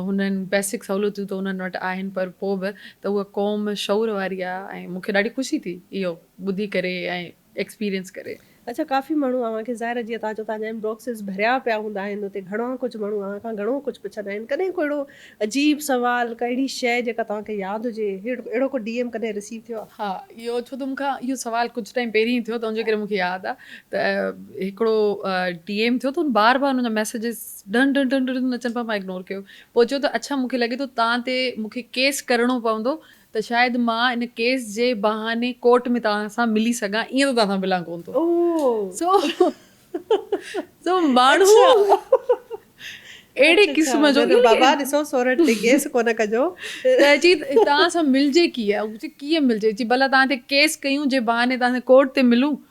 هنن بيسڪ سهولتون ته انهن وٽ آهن پر پوء به ته اها قوم شعور واري آهي ۽ مون کي ڏاڍي خوشي ٿي اهو ٻڌي ڪري ۽ ايڪسپيرينس ڪري. اڇا ڪافي ماڻهو اوهان کي ظاهر آهي جيئن توهان چئو توهان جا انباڪسز ڀريا پيا هوندا آهن اتي گهڻو ڪجهه ماڻهو اوهان کان گهڻو ڪجهه پڇندا آهن ڪڏهن ڪو اهڙو عجيب سوال ڪا اهڙي شيء جيڪا توهان کي ياد هجي اهڙو ڪو ڊي ايم ڪڏهن رسيو ٿيو آهي؟ ها اهو ڇو ته مون کان اهو سوال ڪجهه ٽائيم پهرين ئي ٿيو ته ان جي ڪري مون کي ياد آهي ته هڪڙو ڊي ايم ٿيو ته بار بار ان جا ميسيجز ڊن ڊن ڊن ڊن اچن پيا مان اگنور ڪيو پوء چيو ته اڇا مون کي لڳي ٿو توهان تي مون کي ڪيس ڪرڻو پوندو ته شايد مان ان ڪيس جي بهاني ڪورٽ ۾ توهان سان ملي سگهان ائين ته توهان سان ملان ڪونه ٿو سو سو ماڻهو اهڙي قسم جو بابا ڏسو سورٺ تي ڪيس ڪونه ڪجو ته چي توهان سان ملجي ڪيئن ڪيئن ملجي چي ڀلا توهان تي ڪيس ڪيون جي بهاني توهان سان ڪورٽ تي ملون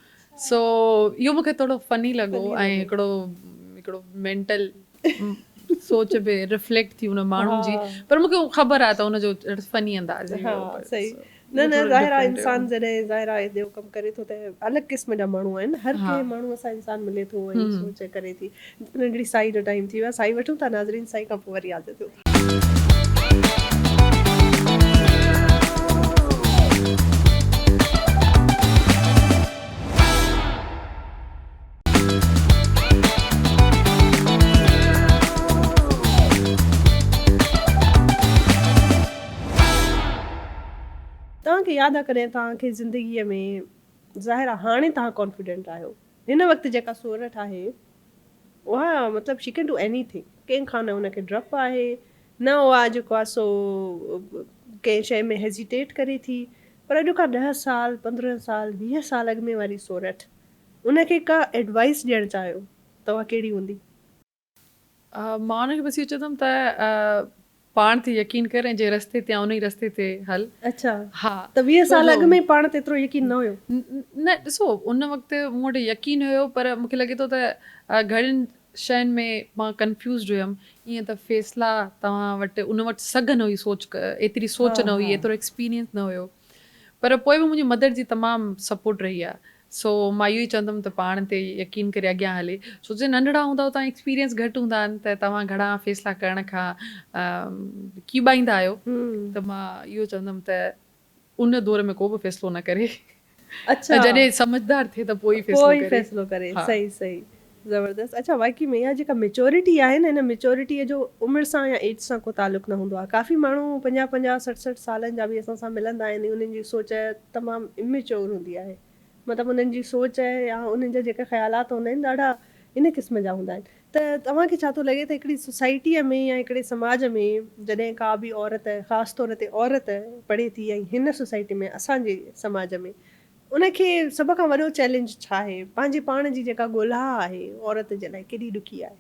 سو اهو مون کي ٿورو فني لڳو ۽ هڪڙو هڪڙو مينٽل سوچ به رفليڪٽ ٿي ان ماڻهو جي پر مون کي خبر آهي ته ان جو فني انداز هي هو صحيح نه نه ظاهر آهي انسان جڏهن ظاهر آهي اهو ڪم ڪري ٿو ته الڳ قسم جا ماڻهو آهن هر ڪنهن ماڻهو سان انسان ملي ٿو ۽ سوچ ڪري ٿي ننڍڙي سائي جو ٽائيم ٿي ويو آهي سائي وٺون ٿا ناظرين سائي کان پوء وري حاضر ٿيون ٿا. توهان کي ياد آ ڪڏهن توهان کي زندگيء ۾ ظاهر آ هاڻي توهان ڪانفيڊنٽ آهيو هن وقت جيڪا سورٺ آهي اها مطلب she can do any thing ڪنهن کان نه ان کي ڊپ آهي نه اها جيڪو آ سو ڪنهن شيء ۾ هيزيٽيٽ ڪري ٿي پر اڄ کان ڏهه سال پندرهن سال ويهه سال اڳ ۾ واري سورٺ ان کي ڪا ايڊوائيس ڏيڻ چاهيو ته اها ڪهڙي هوندي؟ مان ان کي بس اهو چوندم ته پاڻ تي يقين ڪر ۽ جنهن رستي تي آهين ان ئي رستي تي هل. اڇا ها ته 20 سال اڳ ۾ پاڻ تي ايترو يقين نه هيو؟ نه ڏسو ان وقت مون وٽ يقين هيو پر مون کي لڳي ٿو ته گهڻين شين ۾ مان ڪنفيوزڊ هيم ائين ته فيصلا توهان وٽ ان وٽ سگهه نه هئي سوچ ايتري سوچ نه هئي ايترو ايڪسپيرينس نه هيو پر پوء به منهنجي مدر جي تمام سپورٽ رهي آهي سو مان اهو ئي چوندم ته پاڻ تي يقين ڪري اڳيان هلي ڇو جو ننڍڙا هوندا آهيو توهان ايڪسپيرينس گهٽ هوندا آهن ته توهان گهڻا فيصلا ڪرڻ کان ڪيٻائيندا آهيو ته مان اهو چوندم ته ان دور ۾ ڪو به فيصلو نه ڪري اڇا جڏهن سمجهدار ٿئي ته پوء ئي فيصلو ڪري. پوء ئي فيصلو ڪري صحيح صحيح زبردست اڇا واقعي ۾ اها جيڪا ميچورٽي آهي نه ان ميچورٽي جو عمر سان يا ايج سان ڪو تعلق نه هوندو آهي ڪافي ماڻهو پنجاهه پنجاهه 60 60 سالن جا به اسان سان ملندا آهن ۽ انهن جي سوچ تمام اميچور هوندي آهي مطلب انهن جي سوچ يا انهن جا جيڪا خيالات هوندا آهن ڏاڍا ان قسم جا هوندا آهن ته توهان کي ڇا ٿو لڳي ته هڪڙي سوسائٽيء ۾ يا هڪڙي سماج ۾ جڏهن ڪا به عورت خاص طور تي عورت پڙهي ٿي ۽ هن سوسائٽي ۾ اسان جي سماج ۾ ان کي سڀ کان وڏو چئلينج ڇا آهي؟ پنهنجي پاڻ جي جيڪا ڳولها آهي عورت جي لاء ڪيڏي ڏکي آهي؟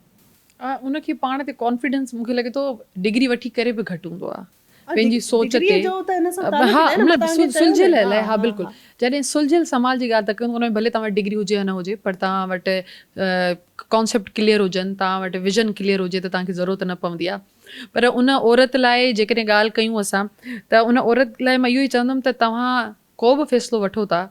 ان کي پاڻ تي ڪانفيڊنس مون کي لڳي ٿو ڊگري وٺي ڪري به گهٽ هوندو آهي پنهنجي سوچ تي ها مطلب سلجهيل الائي ها بلڪل جڏهن سلجهيل سمال جي ڳالهه ٿا ڪيون ان ۾ ڀلي توهان وٽ ڊگري هجي يا نه هجي پر توهان وٽ ڪانسيپٽ ڪليئر هجن توهان وٽ ويزن ڪليئر هجي ته توهان کي ضرورت نه پوندي آهي پر ان عورت لاء جيڪڏهن ڳالهه ڪيون اسان ته ان عورت لاء مان اهو ئي چوندم ته توهان ڪو به فيصلو وٺو ٿا،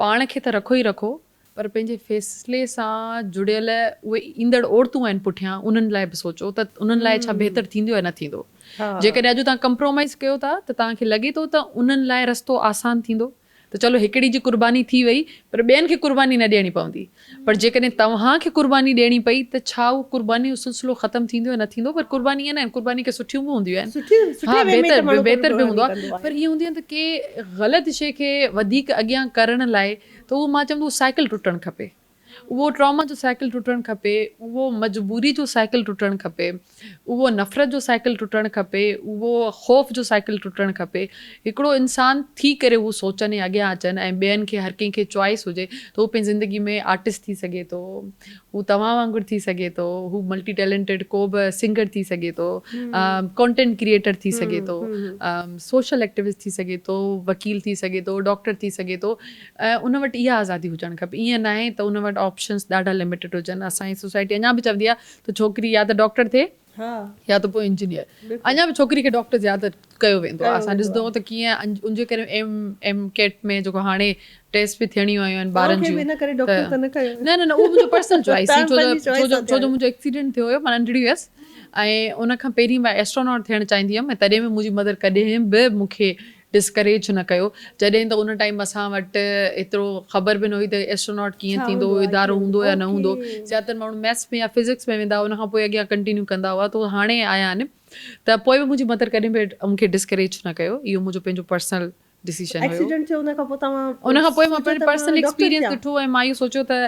پاڻ کي ته رکو ئي رکو، پر پنهنجي فيصلي سان جڙيل اهي ايندڙ عورتون آهن پٺيان، انهن لاء به سوچو ته انهن لاء ڇا بهتر ٿيندو يا نه ٿيندو. جيڪڏهن اڄ توهان ڪمپرومائيز ڪيو ٿا ته توهان کي لڳي ٿو ته انهن لاء رستو آسان ٿيندو ته چلو هڪڙي جي قرباني ٿي وئي پر ٻين کي قرباني نه ڏيڻي پوندي. پر جيڪڏهن توهان کي قرباني ڏيڻي پئي ته ڇا اهو قرباني جو سلسلو ختم ٿيندو يا نه ٿيندو؟ پر قرباني ائين ناهي، قرباني ڪي سٺيون به هونديون آهن، ها بهتر بهتر به هوندو آهي، پر ائين هونديون آهن ته ڪي غلط شيء کي وڌيڪ اڳيان ڪرڻ لاء ته اهو مان چوندس اهو سائيڪل ٽٽڻ کپي، اهو ٽراما جو سائيڪل ٽٽڻ کپي، اهو مجبوري جو سائيڪل ٽٽڻ کپي. اهو نفرت جو سائيڪل ٽٽڻ کپي، اهو خوف جو سائيڪل ٽٽڻ کپي. هڪڙو انسان ٿي ڪري هو سوچن ۽ اڳيان اچن ۽ ٻين کي هر ڪنهن کي چوائس هجي ته هو پنهنجي زندگي ۾ آرٽسٽ ٿي سگهي ٿو، هو توهان وانگر ٿي سگهي ٿو، هو ملٽي ٽيلنٽيڊ ڪو به سنگر ٿي سگهي ٿو، ڪانٽينٽ ڪريئيٽر ٿي سگهي ٿو، سوشل ايڪٽيوسٽ ٿي سگهي ٿو، وڪيل ٿي سگهي ٿو، ڊاڪٽر ٿي سگهي ٿو ۽ ان وٽ اها آزادي هجڻ کپي. ائين ناهي ته ان وٽ آپشنس ڏاڍا لميٽيڊ هجن. اسان جي سوسائٽي اڃا به چوندي آهي ته ڇوڪري يا ته ڊاڪٽر ٿئي يا ته پوء انجنيئر. اڃا به ڇوڪري کي ڊاڪٽر زياده ڪيو ويندو آهي. اسان ڏسندو آهيون ته ڪيئن ان جي ڪري ايم ايم ڪيٽ ۾ جيڪو هاڻي ٽيسٽ به ٿيڻيون آيون آهن ٻارن جون ته نه نه نه اهو منهنجو پرسنل چوائس هئي ڇو جو ڇو جو منهنجو ايڪسيڊنٽ ٿيو هيو مان ننڍڙي هيس ۽ ان کان پهرين مان ايسٽروناٽ ٿيڻ چاهيندي هيم ۽ تڏهن به منهنجي مدر ڪڏهن به مون کي ڊسڪريج نه ڪيو جڏهن ته ان ٽائيم اسان وٽ ايترو خبر به نه هئي ته ايسٽروناٽ ڪيئن ٿيندو اهو ادارو هوندو يا نه هوندو زياده تر ماڻهو ميٿس ۾ يا فزڪس ۾ ويندا هئا ان کان پوء اڳيان ڪنٽينيو ڪندا هئا ته هاڻي آيا آهن ته پوء به منهنجي مدر ڪڏهن به مون کي ڊسڪريج نه ڪيو اهو منهنجو پنهنجو پرسنل ڊسيشن هيو. ايڪسيڊنٽ ٿيو ان کان پوء توهان ان کان پوء مان پنهنجو پرسنل ايڪسپيرينس ڏٺو ۽ مان اهو سوچيو ته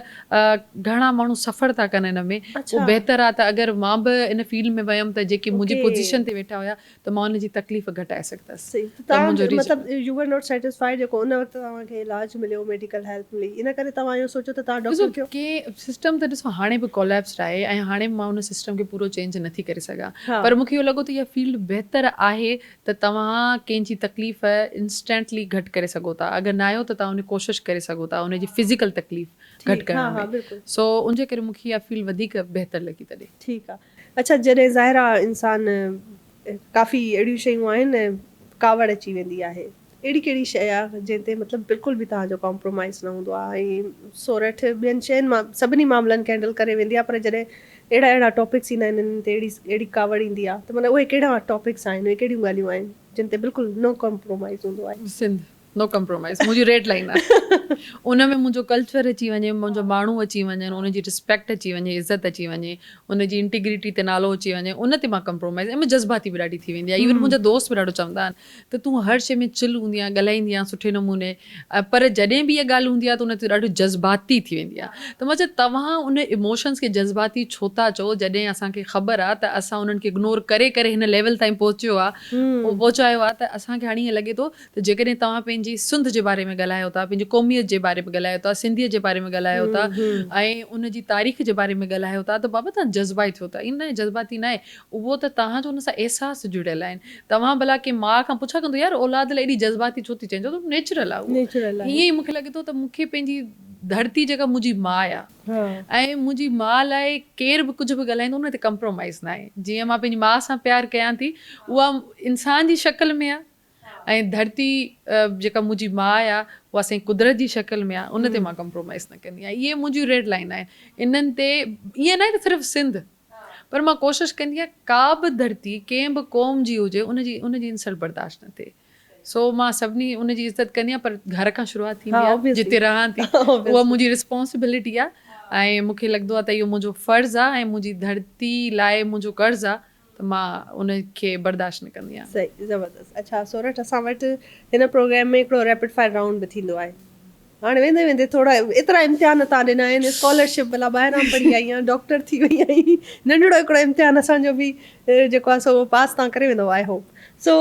گهڻا ماڻهو سفر ٿا ڪن ان ۾ اهو بهتر آهي ته اگر مان به ان فيلڊ ۾ ويم ته جيڪي منهنجي پوزيشن تي ويٺا هيا ته مان ان جي تڪليف گهٽائي سگهندس صحيح ته توهان مطلب يو ور not satisfied جيڪو ان وقت توهان کي علاج مليو ميڊيڪل هيلپ ملي ان ڪري توهان اهو سوچيو ته توهان ڊاڪٽر ٿيو. ڪي سسٽم ته ڏسو هاڻي به ڪوليپسڊ آهي ۽ هاڻي به مان ان سسٽم کي پورو چينج نٿي ڪري سگهان پر مون کي اهو لڳو ته اها فيلڊ بهتر آهي ته توهان ڪنهن جي تڪليف انسٽنٽلي گهٽ ڪري سگهو ٿا اگر ناهيو ته توهان ان ڪوشش ڪري سگهو ٿا ان جي فزيڪل تڪليف گهٽ ڪرڻ ۾ سو ان جي ڪري مون کي اها فيلڊ وڌيڪ بهتر لڳي تڏهن. ٺيڪ آ اڇا جڏهن ظاهر آ انسان ڪافي اهڙيون شيون آهن ڪاوڙ اچي ويندي آهي اهڙي ڪهڙي شيء آ جنهن تي مطلب بلڪل به توهان جو ڪامپرومائز نه هوندو آ ۽ سورٺ ٻين شين مان سڀني معاملن کي هينڊل ڪري ويندي آ پر جڏهن اهڙا اهڙا ٽاپڪس ايندا آهن انهن تي اهڙي اهڙي ڪاوڙ ايندي آ ته معنيٰ اهي ڪهڙا ٽاپڪس آهن اهي ڪهڙيون ڳالهيون آهن جن تي بلڪل نو ڪامپرومائز هوندو آهي. سنڌ نو ڪمپرومائز منهنجي ريڊ لائين آهي ان ۾ منهنجو ڪلچر اچي وڃي منهنجو ماڻهو اچي وڃن ان جي رسپيڪٽ اچي وڃي عزت اچي وڃي ان جي انٽيگريٽي تي نالو اچي وڃي ان تي مان ڪمپرومائز ۽ مان جذباتي به ڏاڍي ٿي ويندي آهيان ايون منهنجا دوست به ڏاڍو چوندا آهن ته تون هر شي ۾ چل هوندي آهين ڳالهائيندي آهين سٺي نموني پر جڏهن به اها ڳالهه هوندي آهي ته ان تي ڏاڍو جذباتي ٿي ويندي آهي ته مان چيو توهان ان ايموشنس کي جذباتي ڇو ٿا چئو جڏهن اسان کي خبر آهي ته اسان انهن کي اگنور ڪري ڪري هن ليول تائين پهچيو آهي پهچايو آهي ته اسان کي هاڻي ائين لڳي ٿو ته جيڪڏهن توهان پنهنجي سنڌ جي باري ۾ ڳالهايو ٿا، پنهنجي قوميت جي باري ۾ ڳالهايو ٿا، سنڌيت جي باري ۾ ڳالهايو ٿا ۽ ان جي تاريخ جي باري ۾ ڳالهايو ٿا ته بابا توهان جذبائي ٿيو ٿا. ائين ناهي جذباتي ناهي اهو ته توهان جو ان سان احساس جڙيل آهن. توهان ڀلا ڪنهن ماء کان پڇا ڪندو يار اولاد لاء ايڏي جذباتي ڇو ٿي ٿين؟ چوندو نيچرل آهي اهو. ائين ئي مون کي لڳي ٿو ته مون کي پنهنجي ڌرتي جيڪا منهنجي ماء آ ۽ منهنجي ماء لاء ڪير به ڪجهه به ڳالهائيندو ان تي ڪمپرومائز ناهي. جيئن مان پنهنجي ماء سان پيار ڪيان ٿي اها انسان جي شڪل ۾ آ ۽ ڌرتي جيڪا منهنجي ماء آ اها سائين قدرت جي شڪل ۾ آ ان تي مان ڪمپرومائز نه ڪندي آهيان. اهي منهنجيون ريڊ لائن آهن. انهن تي ائين ناهي ته صرف سنڌ پر مان ڪوشش ڪندي آهيان ڪا به ڌرتي ڪنهن به قوم جي هجي ان جي ان جي انسلٽ برداشت نه ٿئي. سو مان سڀني ان جي عزت ڪندي آهيان پر گهر کان شروعات ٿيندي آهي جتي رهان ٿي اها منهنجي رسپانسبلٽي آهي ۽ مون کي لڳندو آهي ته اهو منهنجو فرض آهي ۽ منهنجي ڌرتي لاء منهنجو قرض آهي ته مان ان کي برداشت نه ڪندي آهيان. صحيح زبردست اڇا سورٺ اسان وٽ هن پروگرام ۾ هڪڙو ريپڊ فائر رائونڊ به ٿيندو آهي هاڻي ويندي ويندي ٿورا ايترا امتحان تان ڏنا آهن اسڪالرشپ ڀلا ٻاهران پڙهي آئي آهين ڊاڪٽر ٿي وئي آهين ننڍڙو هڪڙو امتحان اسان جو به جيڪو آهي سو پاس تان ڪري ويندو I hope so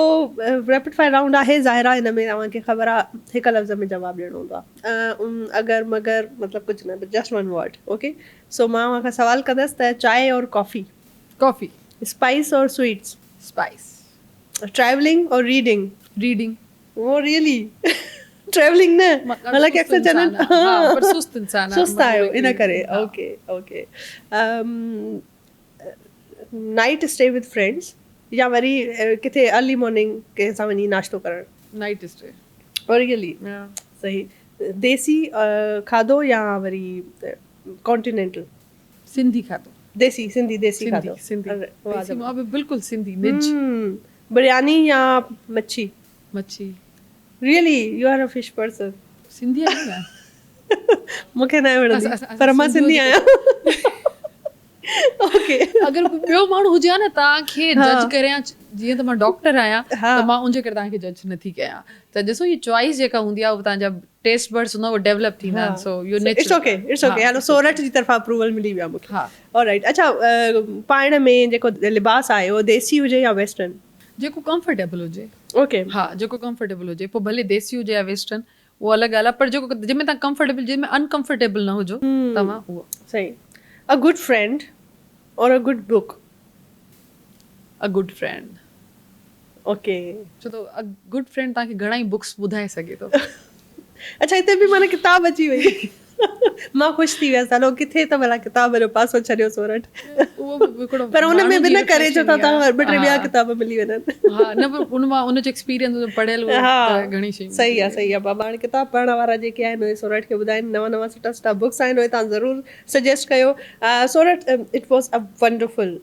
rapid fire round آهي ظاهر آهي هن ۾ اوهان کي خبر آهي هڪ لفظ ۾ جواب ڏيڻو هوندو آهي اگر مگر مطلب ڪجهه نه just one word okay so مان اوهان کان سوال ڪندس ته چانهه اور ڪافي؟ ڪافي. اسپائس اور سوئيٽس؟ اسپائس. ٽريولنگ اور ريڊنگ؟ ريڊنگ. او ريئلي ٽريولنگ نه حالانڪه اڪثر چوندا آهن ها پر سست انسان آهيان سست آهيو ان ڪري okay okay night stay with friends يا وري ڪٿي ارلي مارننگ ڪنهن سان وڃي ناشتو ڪرڻ نائٽ اسٽي او ريئلي صحيح ديسي کاڌو يا وري ڪانٽينينٽل سنڌي کاڌو ديسي سنڌي ديسي کاڌو سنڌي سنڌي مان به بلڪل سنڌي نج برياني يا مڇي مڇي. Really you are a fish person. Sindhi آهيان نه. مون کي ناهي وڻندي پر مان سنڌي آهيان. اوڪي. اگر ڪو ٻيو ماڻهو هجي ها نه توهان کي جج ڪريان جيئن ته مان ڊاڪٽر آهيان ته مان ان جي ڪري توهان کي جج نٿي ڪيان ته ڏسو هي چوائس جيڪا هوندي آهي اهو توهان جا ٽيسٽ بڊس هوندا اهي ڊيولپ ٿيندا آهن سو اهو natural it's okay it's okay هلو سورٺ جي طرفان اپروول ملي ويو آهي مون کي آلرائيٽ اڇا پائڻ ۾ جيڪو لباس آهي اهو ديسي هجي يا ويسٽرن؟ جيڪو ڪمفرٽيبل هجي. اوڪي. ها جيڪو ڪمفرٽيبل هجي پوء ڀلي ديسي هجي يا ويسٽرن اهو الڳ ڳالهه آهي پر جيڪو جنهن ۾ توهان ڪمفرٽيبل جنهن ۾ انڪمفرٽيبل نه هجو توهان اهو. صحيح a good friend اور a good book. A good friend. Okay. ڇو ته ا گڊ فرينڊ توهان کي گهڻا ئي بڪس ٻڌائي سگهي ٿو. اڇا هتي به معنيٰ ڪتاب اچي وئي. مان خوش ٿي ويس هلو ڪٿي ته ڀلا ڪتاب جو پاسو ڇڏيو سورٺ. اهو به هڪڙو پر ان ۾ به نه ڪري ڇو ته توهان ٻه ٽي ٻيا ڪتاب ملي وڃن. ها نه پر ان مان ان جو ايڪسپيرينس پڙهيل اهو ته گهڻي شيون صحيح آ صحيح آ بابا هاڻي ڪتاب پڙهڻ وارا جيڪي آهن اهي سورٺ کي ٻڌائين نوان نوان سٺا سٺا بڪس آهن اهي توهان ضرور سجيسٽ ڪيو Sorath it was a wonderful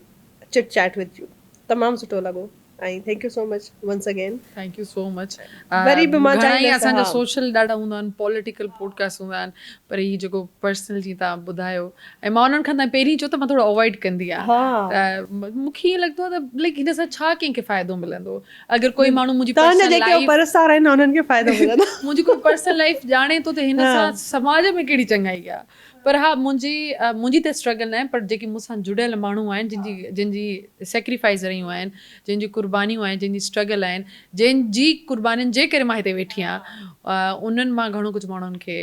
chit chat with you تمام سٺو لڳو. ۽ thank you so much once again. Thank you so much وري به مان گهڻا ئي اسان جا سوشل ڏاڍا هوندا آهن پوليٽيڪل پوڊڪاسٽ هوندا آهن پر هي جيڪو پرسنل جيئن توهان ٻڌايو ۽ مان انهن کان پهرين چيو ته مان ٿورو اوائڊ ڪندي آهيان ته مون کي ائين لڳندو آهي ته لائڪ هن سان ڇا ڪنهن کي فائدو ملندو اگر ڪوئي ماڻهو منهنجي پرسنل لائف پرستار آهن انهن کي فائدو ملندو منهنجي ڪوئي پرسنل لائف ڄاڻي ٿو ته هن سان سماج ۾ ڪهڙي چڱائي آهي پر ها منهنجي منهنجي ته اسٽرگل ناهي پر جيڪي مون سان جڙيل ماڻهو آهن جن جي جن جي سيڪريفائيز رهيون آهن جن جون قربانيون آهن جن جي اسٽرگل آهن جن جي قربانين جي ڪري مان هتي ويٺي آهيان انهن مان گهڻو ڪجهه ماڻهن کي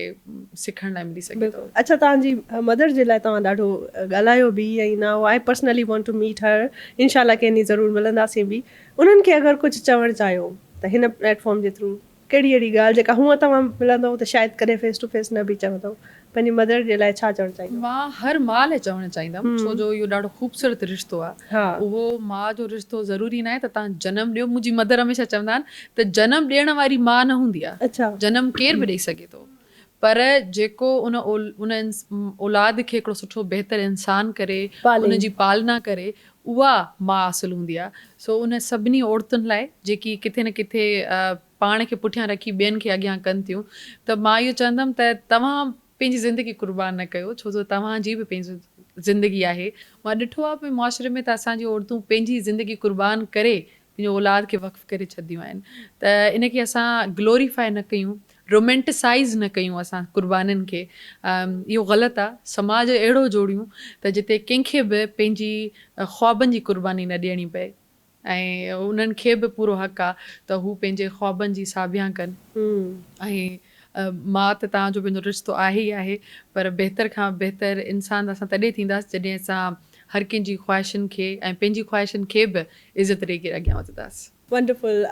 سکڻ لاء ملي سگهي ٿو. اڇا توهان جي مدر جي لاء توهان ڏاڍو ڳالهايو به ۽ now I personally want to meet her انشاء الله ڪنهن ڏينهن ضرور ملنداسين به انهن کي اگر ڪجهه چوڻ چاهيو ته هن پليٽ فارم جي ٿرو ڪهڙي اهڙي ڳالهه جيڪا هونء توهان ملندؤ ته شايد ڪڏهن فيس ٽو فيس نه به چوندؤ، پنهنجي مدر جي لاء ڇا چوڻ چاهيندؤ؟ مان هر ماء لاء چوڻ چاهيندم ڇو جو اهو ڏاڍو خوبصورت رشتو آهي. اهو ماء جو رشتو ضروري ناهي ته توهان جنم ڏيو، منهنجي مدر هميشه چوندا آهن ته جنم ڏيڻ واري ماء نه هوندي آهي، جنم ڪير به ڏئي سگهي ٿو پر جيڪو ان ان اولاد کي هڪڙو سٺو بهتر انسان ڪري ان جي پالنا ڪري اها ماء اصل هوندي آهي. سو ان سڀني عورتن لاء جيڪي ڪٿي نه ڪٿي پاڻ کي پٺيان رکي ٻين کي اڳيان ڪن ٿيون ته مان اهو چوندم ته توهان پنهنجي زندگي قربان نه ڪيو ڇو جو توهان جي به پنهنجي زندگي آهي. مان ڏٺو آهي معاشري ۾ ته اسان جون عورتون پنهنجي زندگي قربان ڪري پنهنجي اولاد کي وقف ڪري ڇڏنديون آهن ته ان کي اسان گلوريفائي نه ڪيون رومينٽسائيز نه ڪيون اسان قربانين کي اهو غلط آ سماج اهڙو جوڙيون ته جتي ڪنهن کي به پنهنجي خوابن جي قرباني نه ڏيڻي پئي ۽ انهن کي به پورو حق آ ته هو پنهنجي خوابن جي ساڀيان ڪن ۽ ماء ته توهان جو پنهنجو رشتو آهي ئي آهي پر بهتر کان بهتر انسان اسان تڏهن ٿينداسين جڏهن اسان هر ڪنهن جي خواهشن کي ۽ پنهنجي خواهشن کي به عزت ڏئي ڪري اڳيان وڌنداسين. ونڊرفل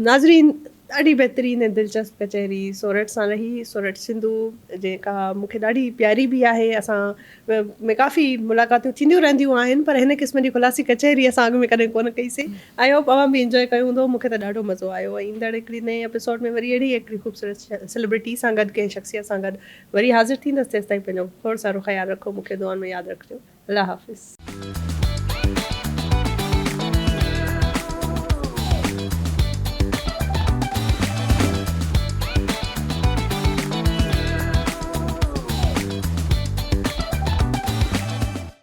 ناظرين ڏاڍي بهترين ۽ دلچسپ ڪچهري سورٺ سان رهي سورٺ سنڌو جيڪا مون کي ڏاڍي پياري به آهي اسان ۾ ڪافي ملاقاتون ٿينديون رهنديون آهن پر هن قسم جي خلاصي ڪچهري اسان اڳ ۾ ڪڏهن ڪونه ڪئي سي I hope اوهان به انجوائي ڪيو هوندو مون کي ته ڏاڍو مزو آيو ۽ ايندڙ هڪڙي نئين ايپيسوڊ ۾ وري اهڙي هڪڙي خوبصورت سيلبرٽي سان گڏ ڪنهن شخصيت سان گڏ وري حاضر ٿيندس تيستائين پنهنجو کوڙ سارو خيال رکو مون کي دعائن ۾ ياد رکجو الله حافظ.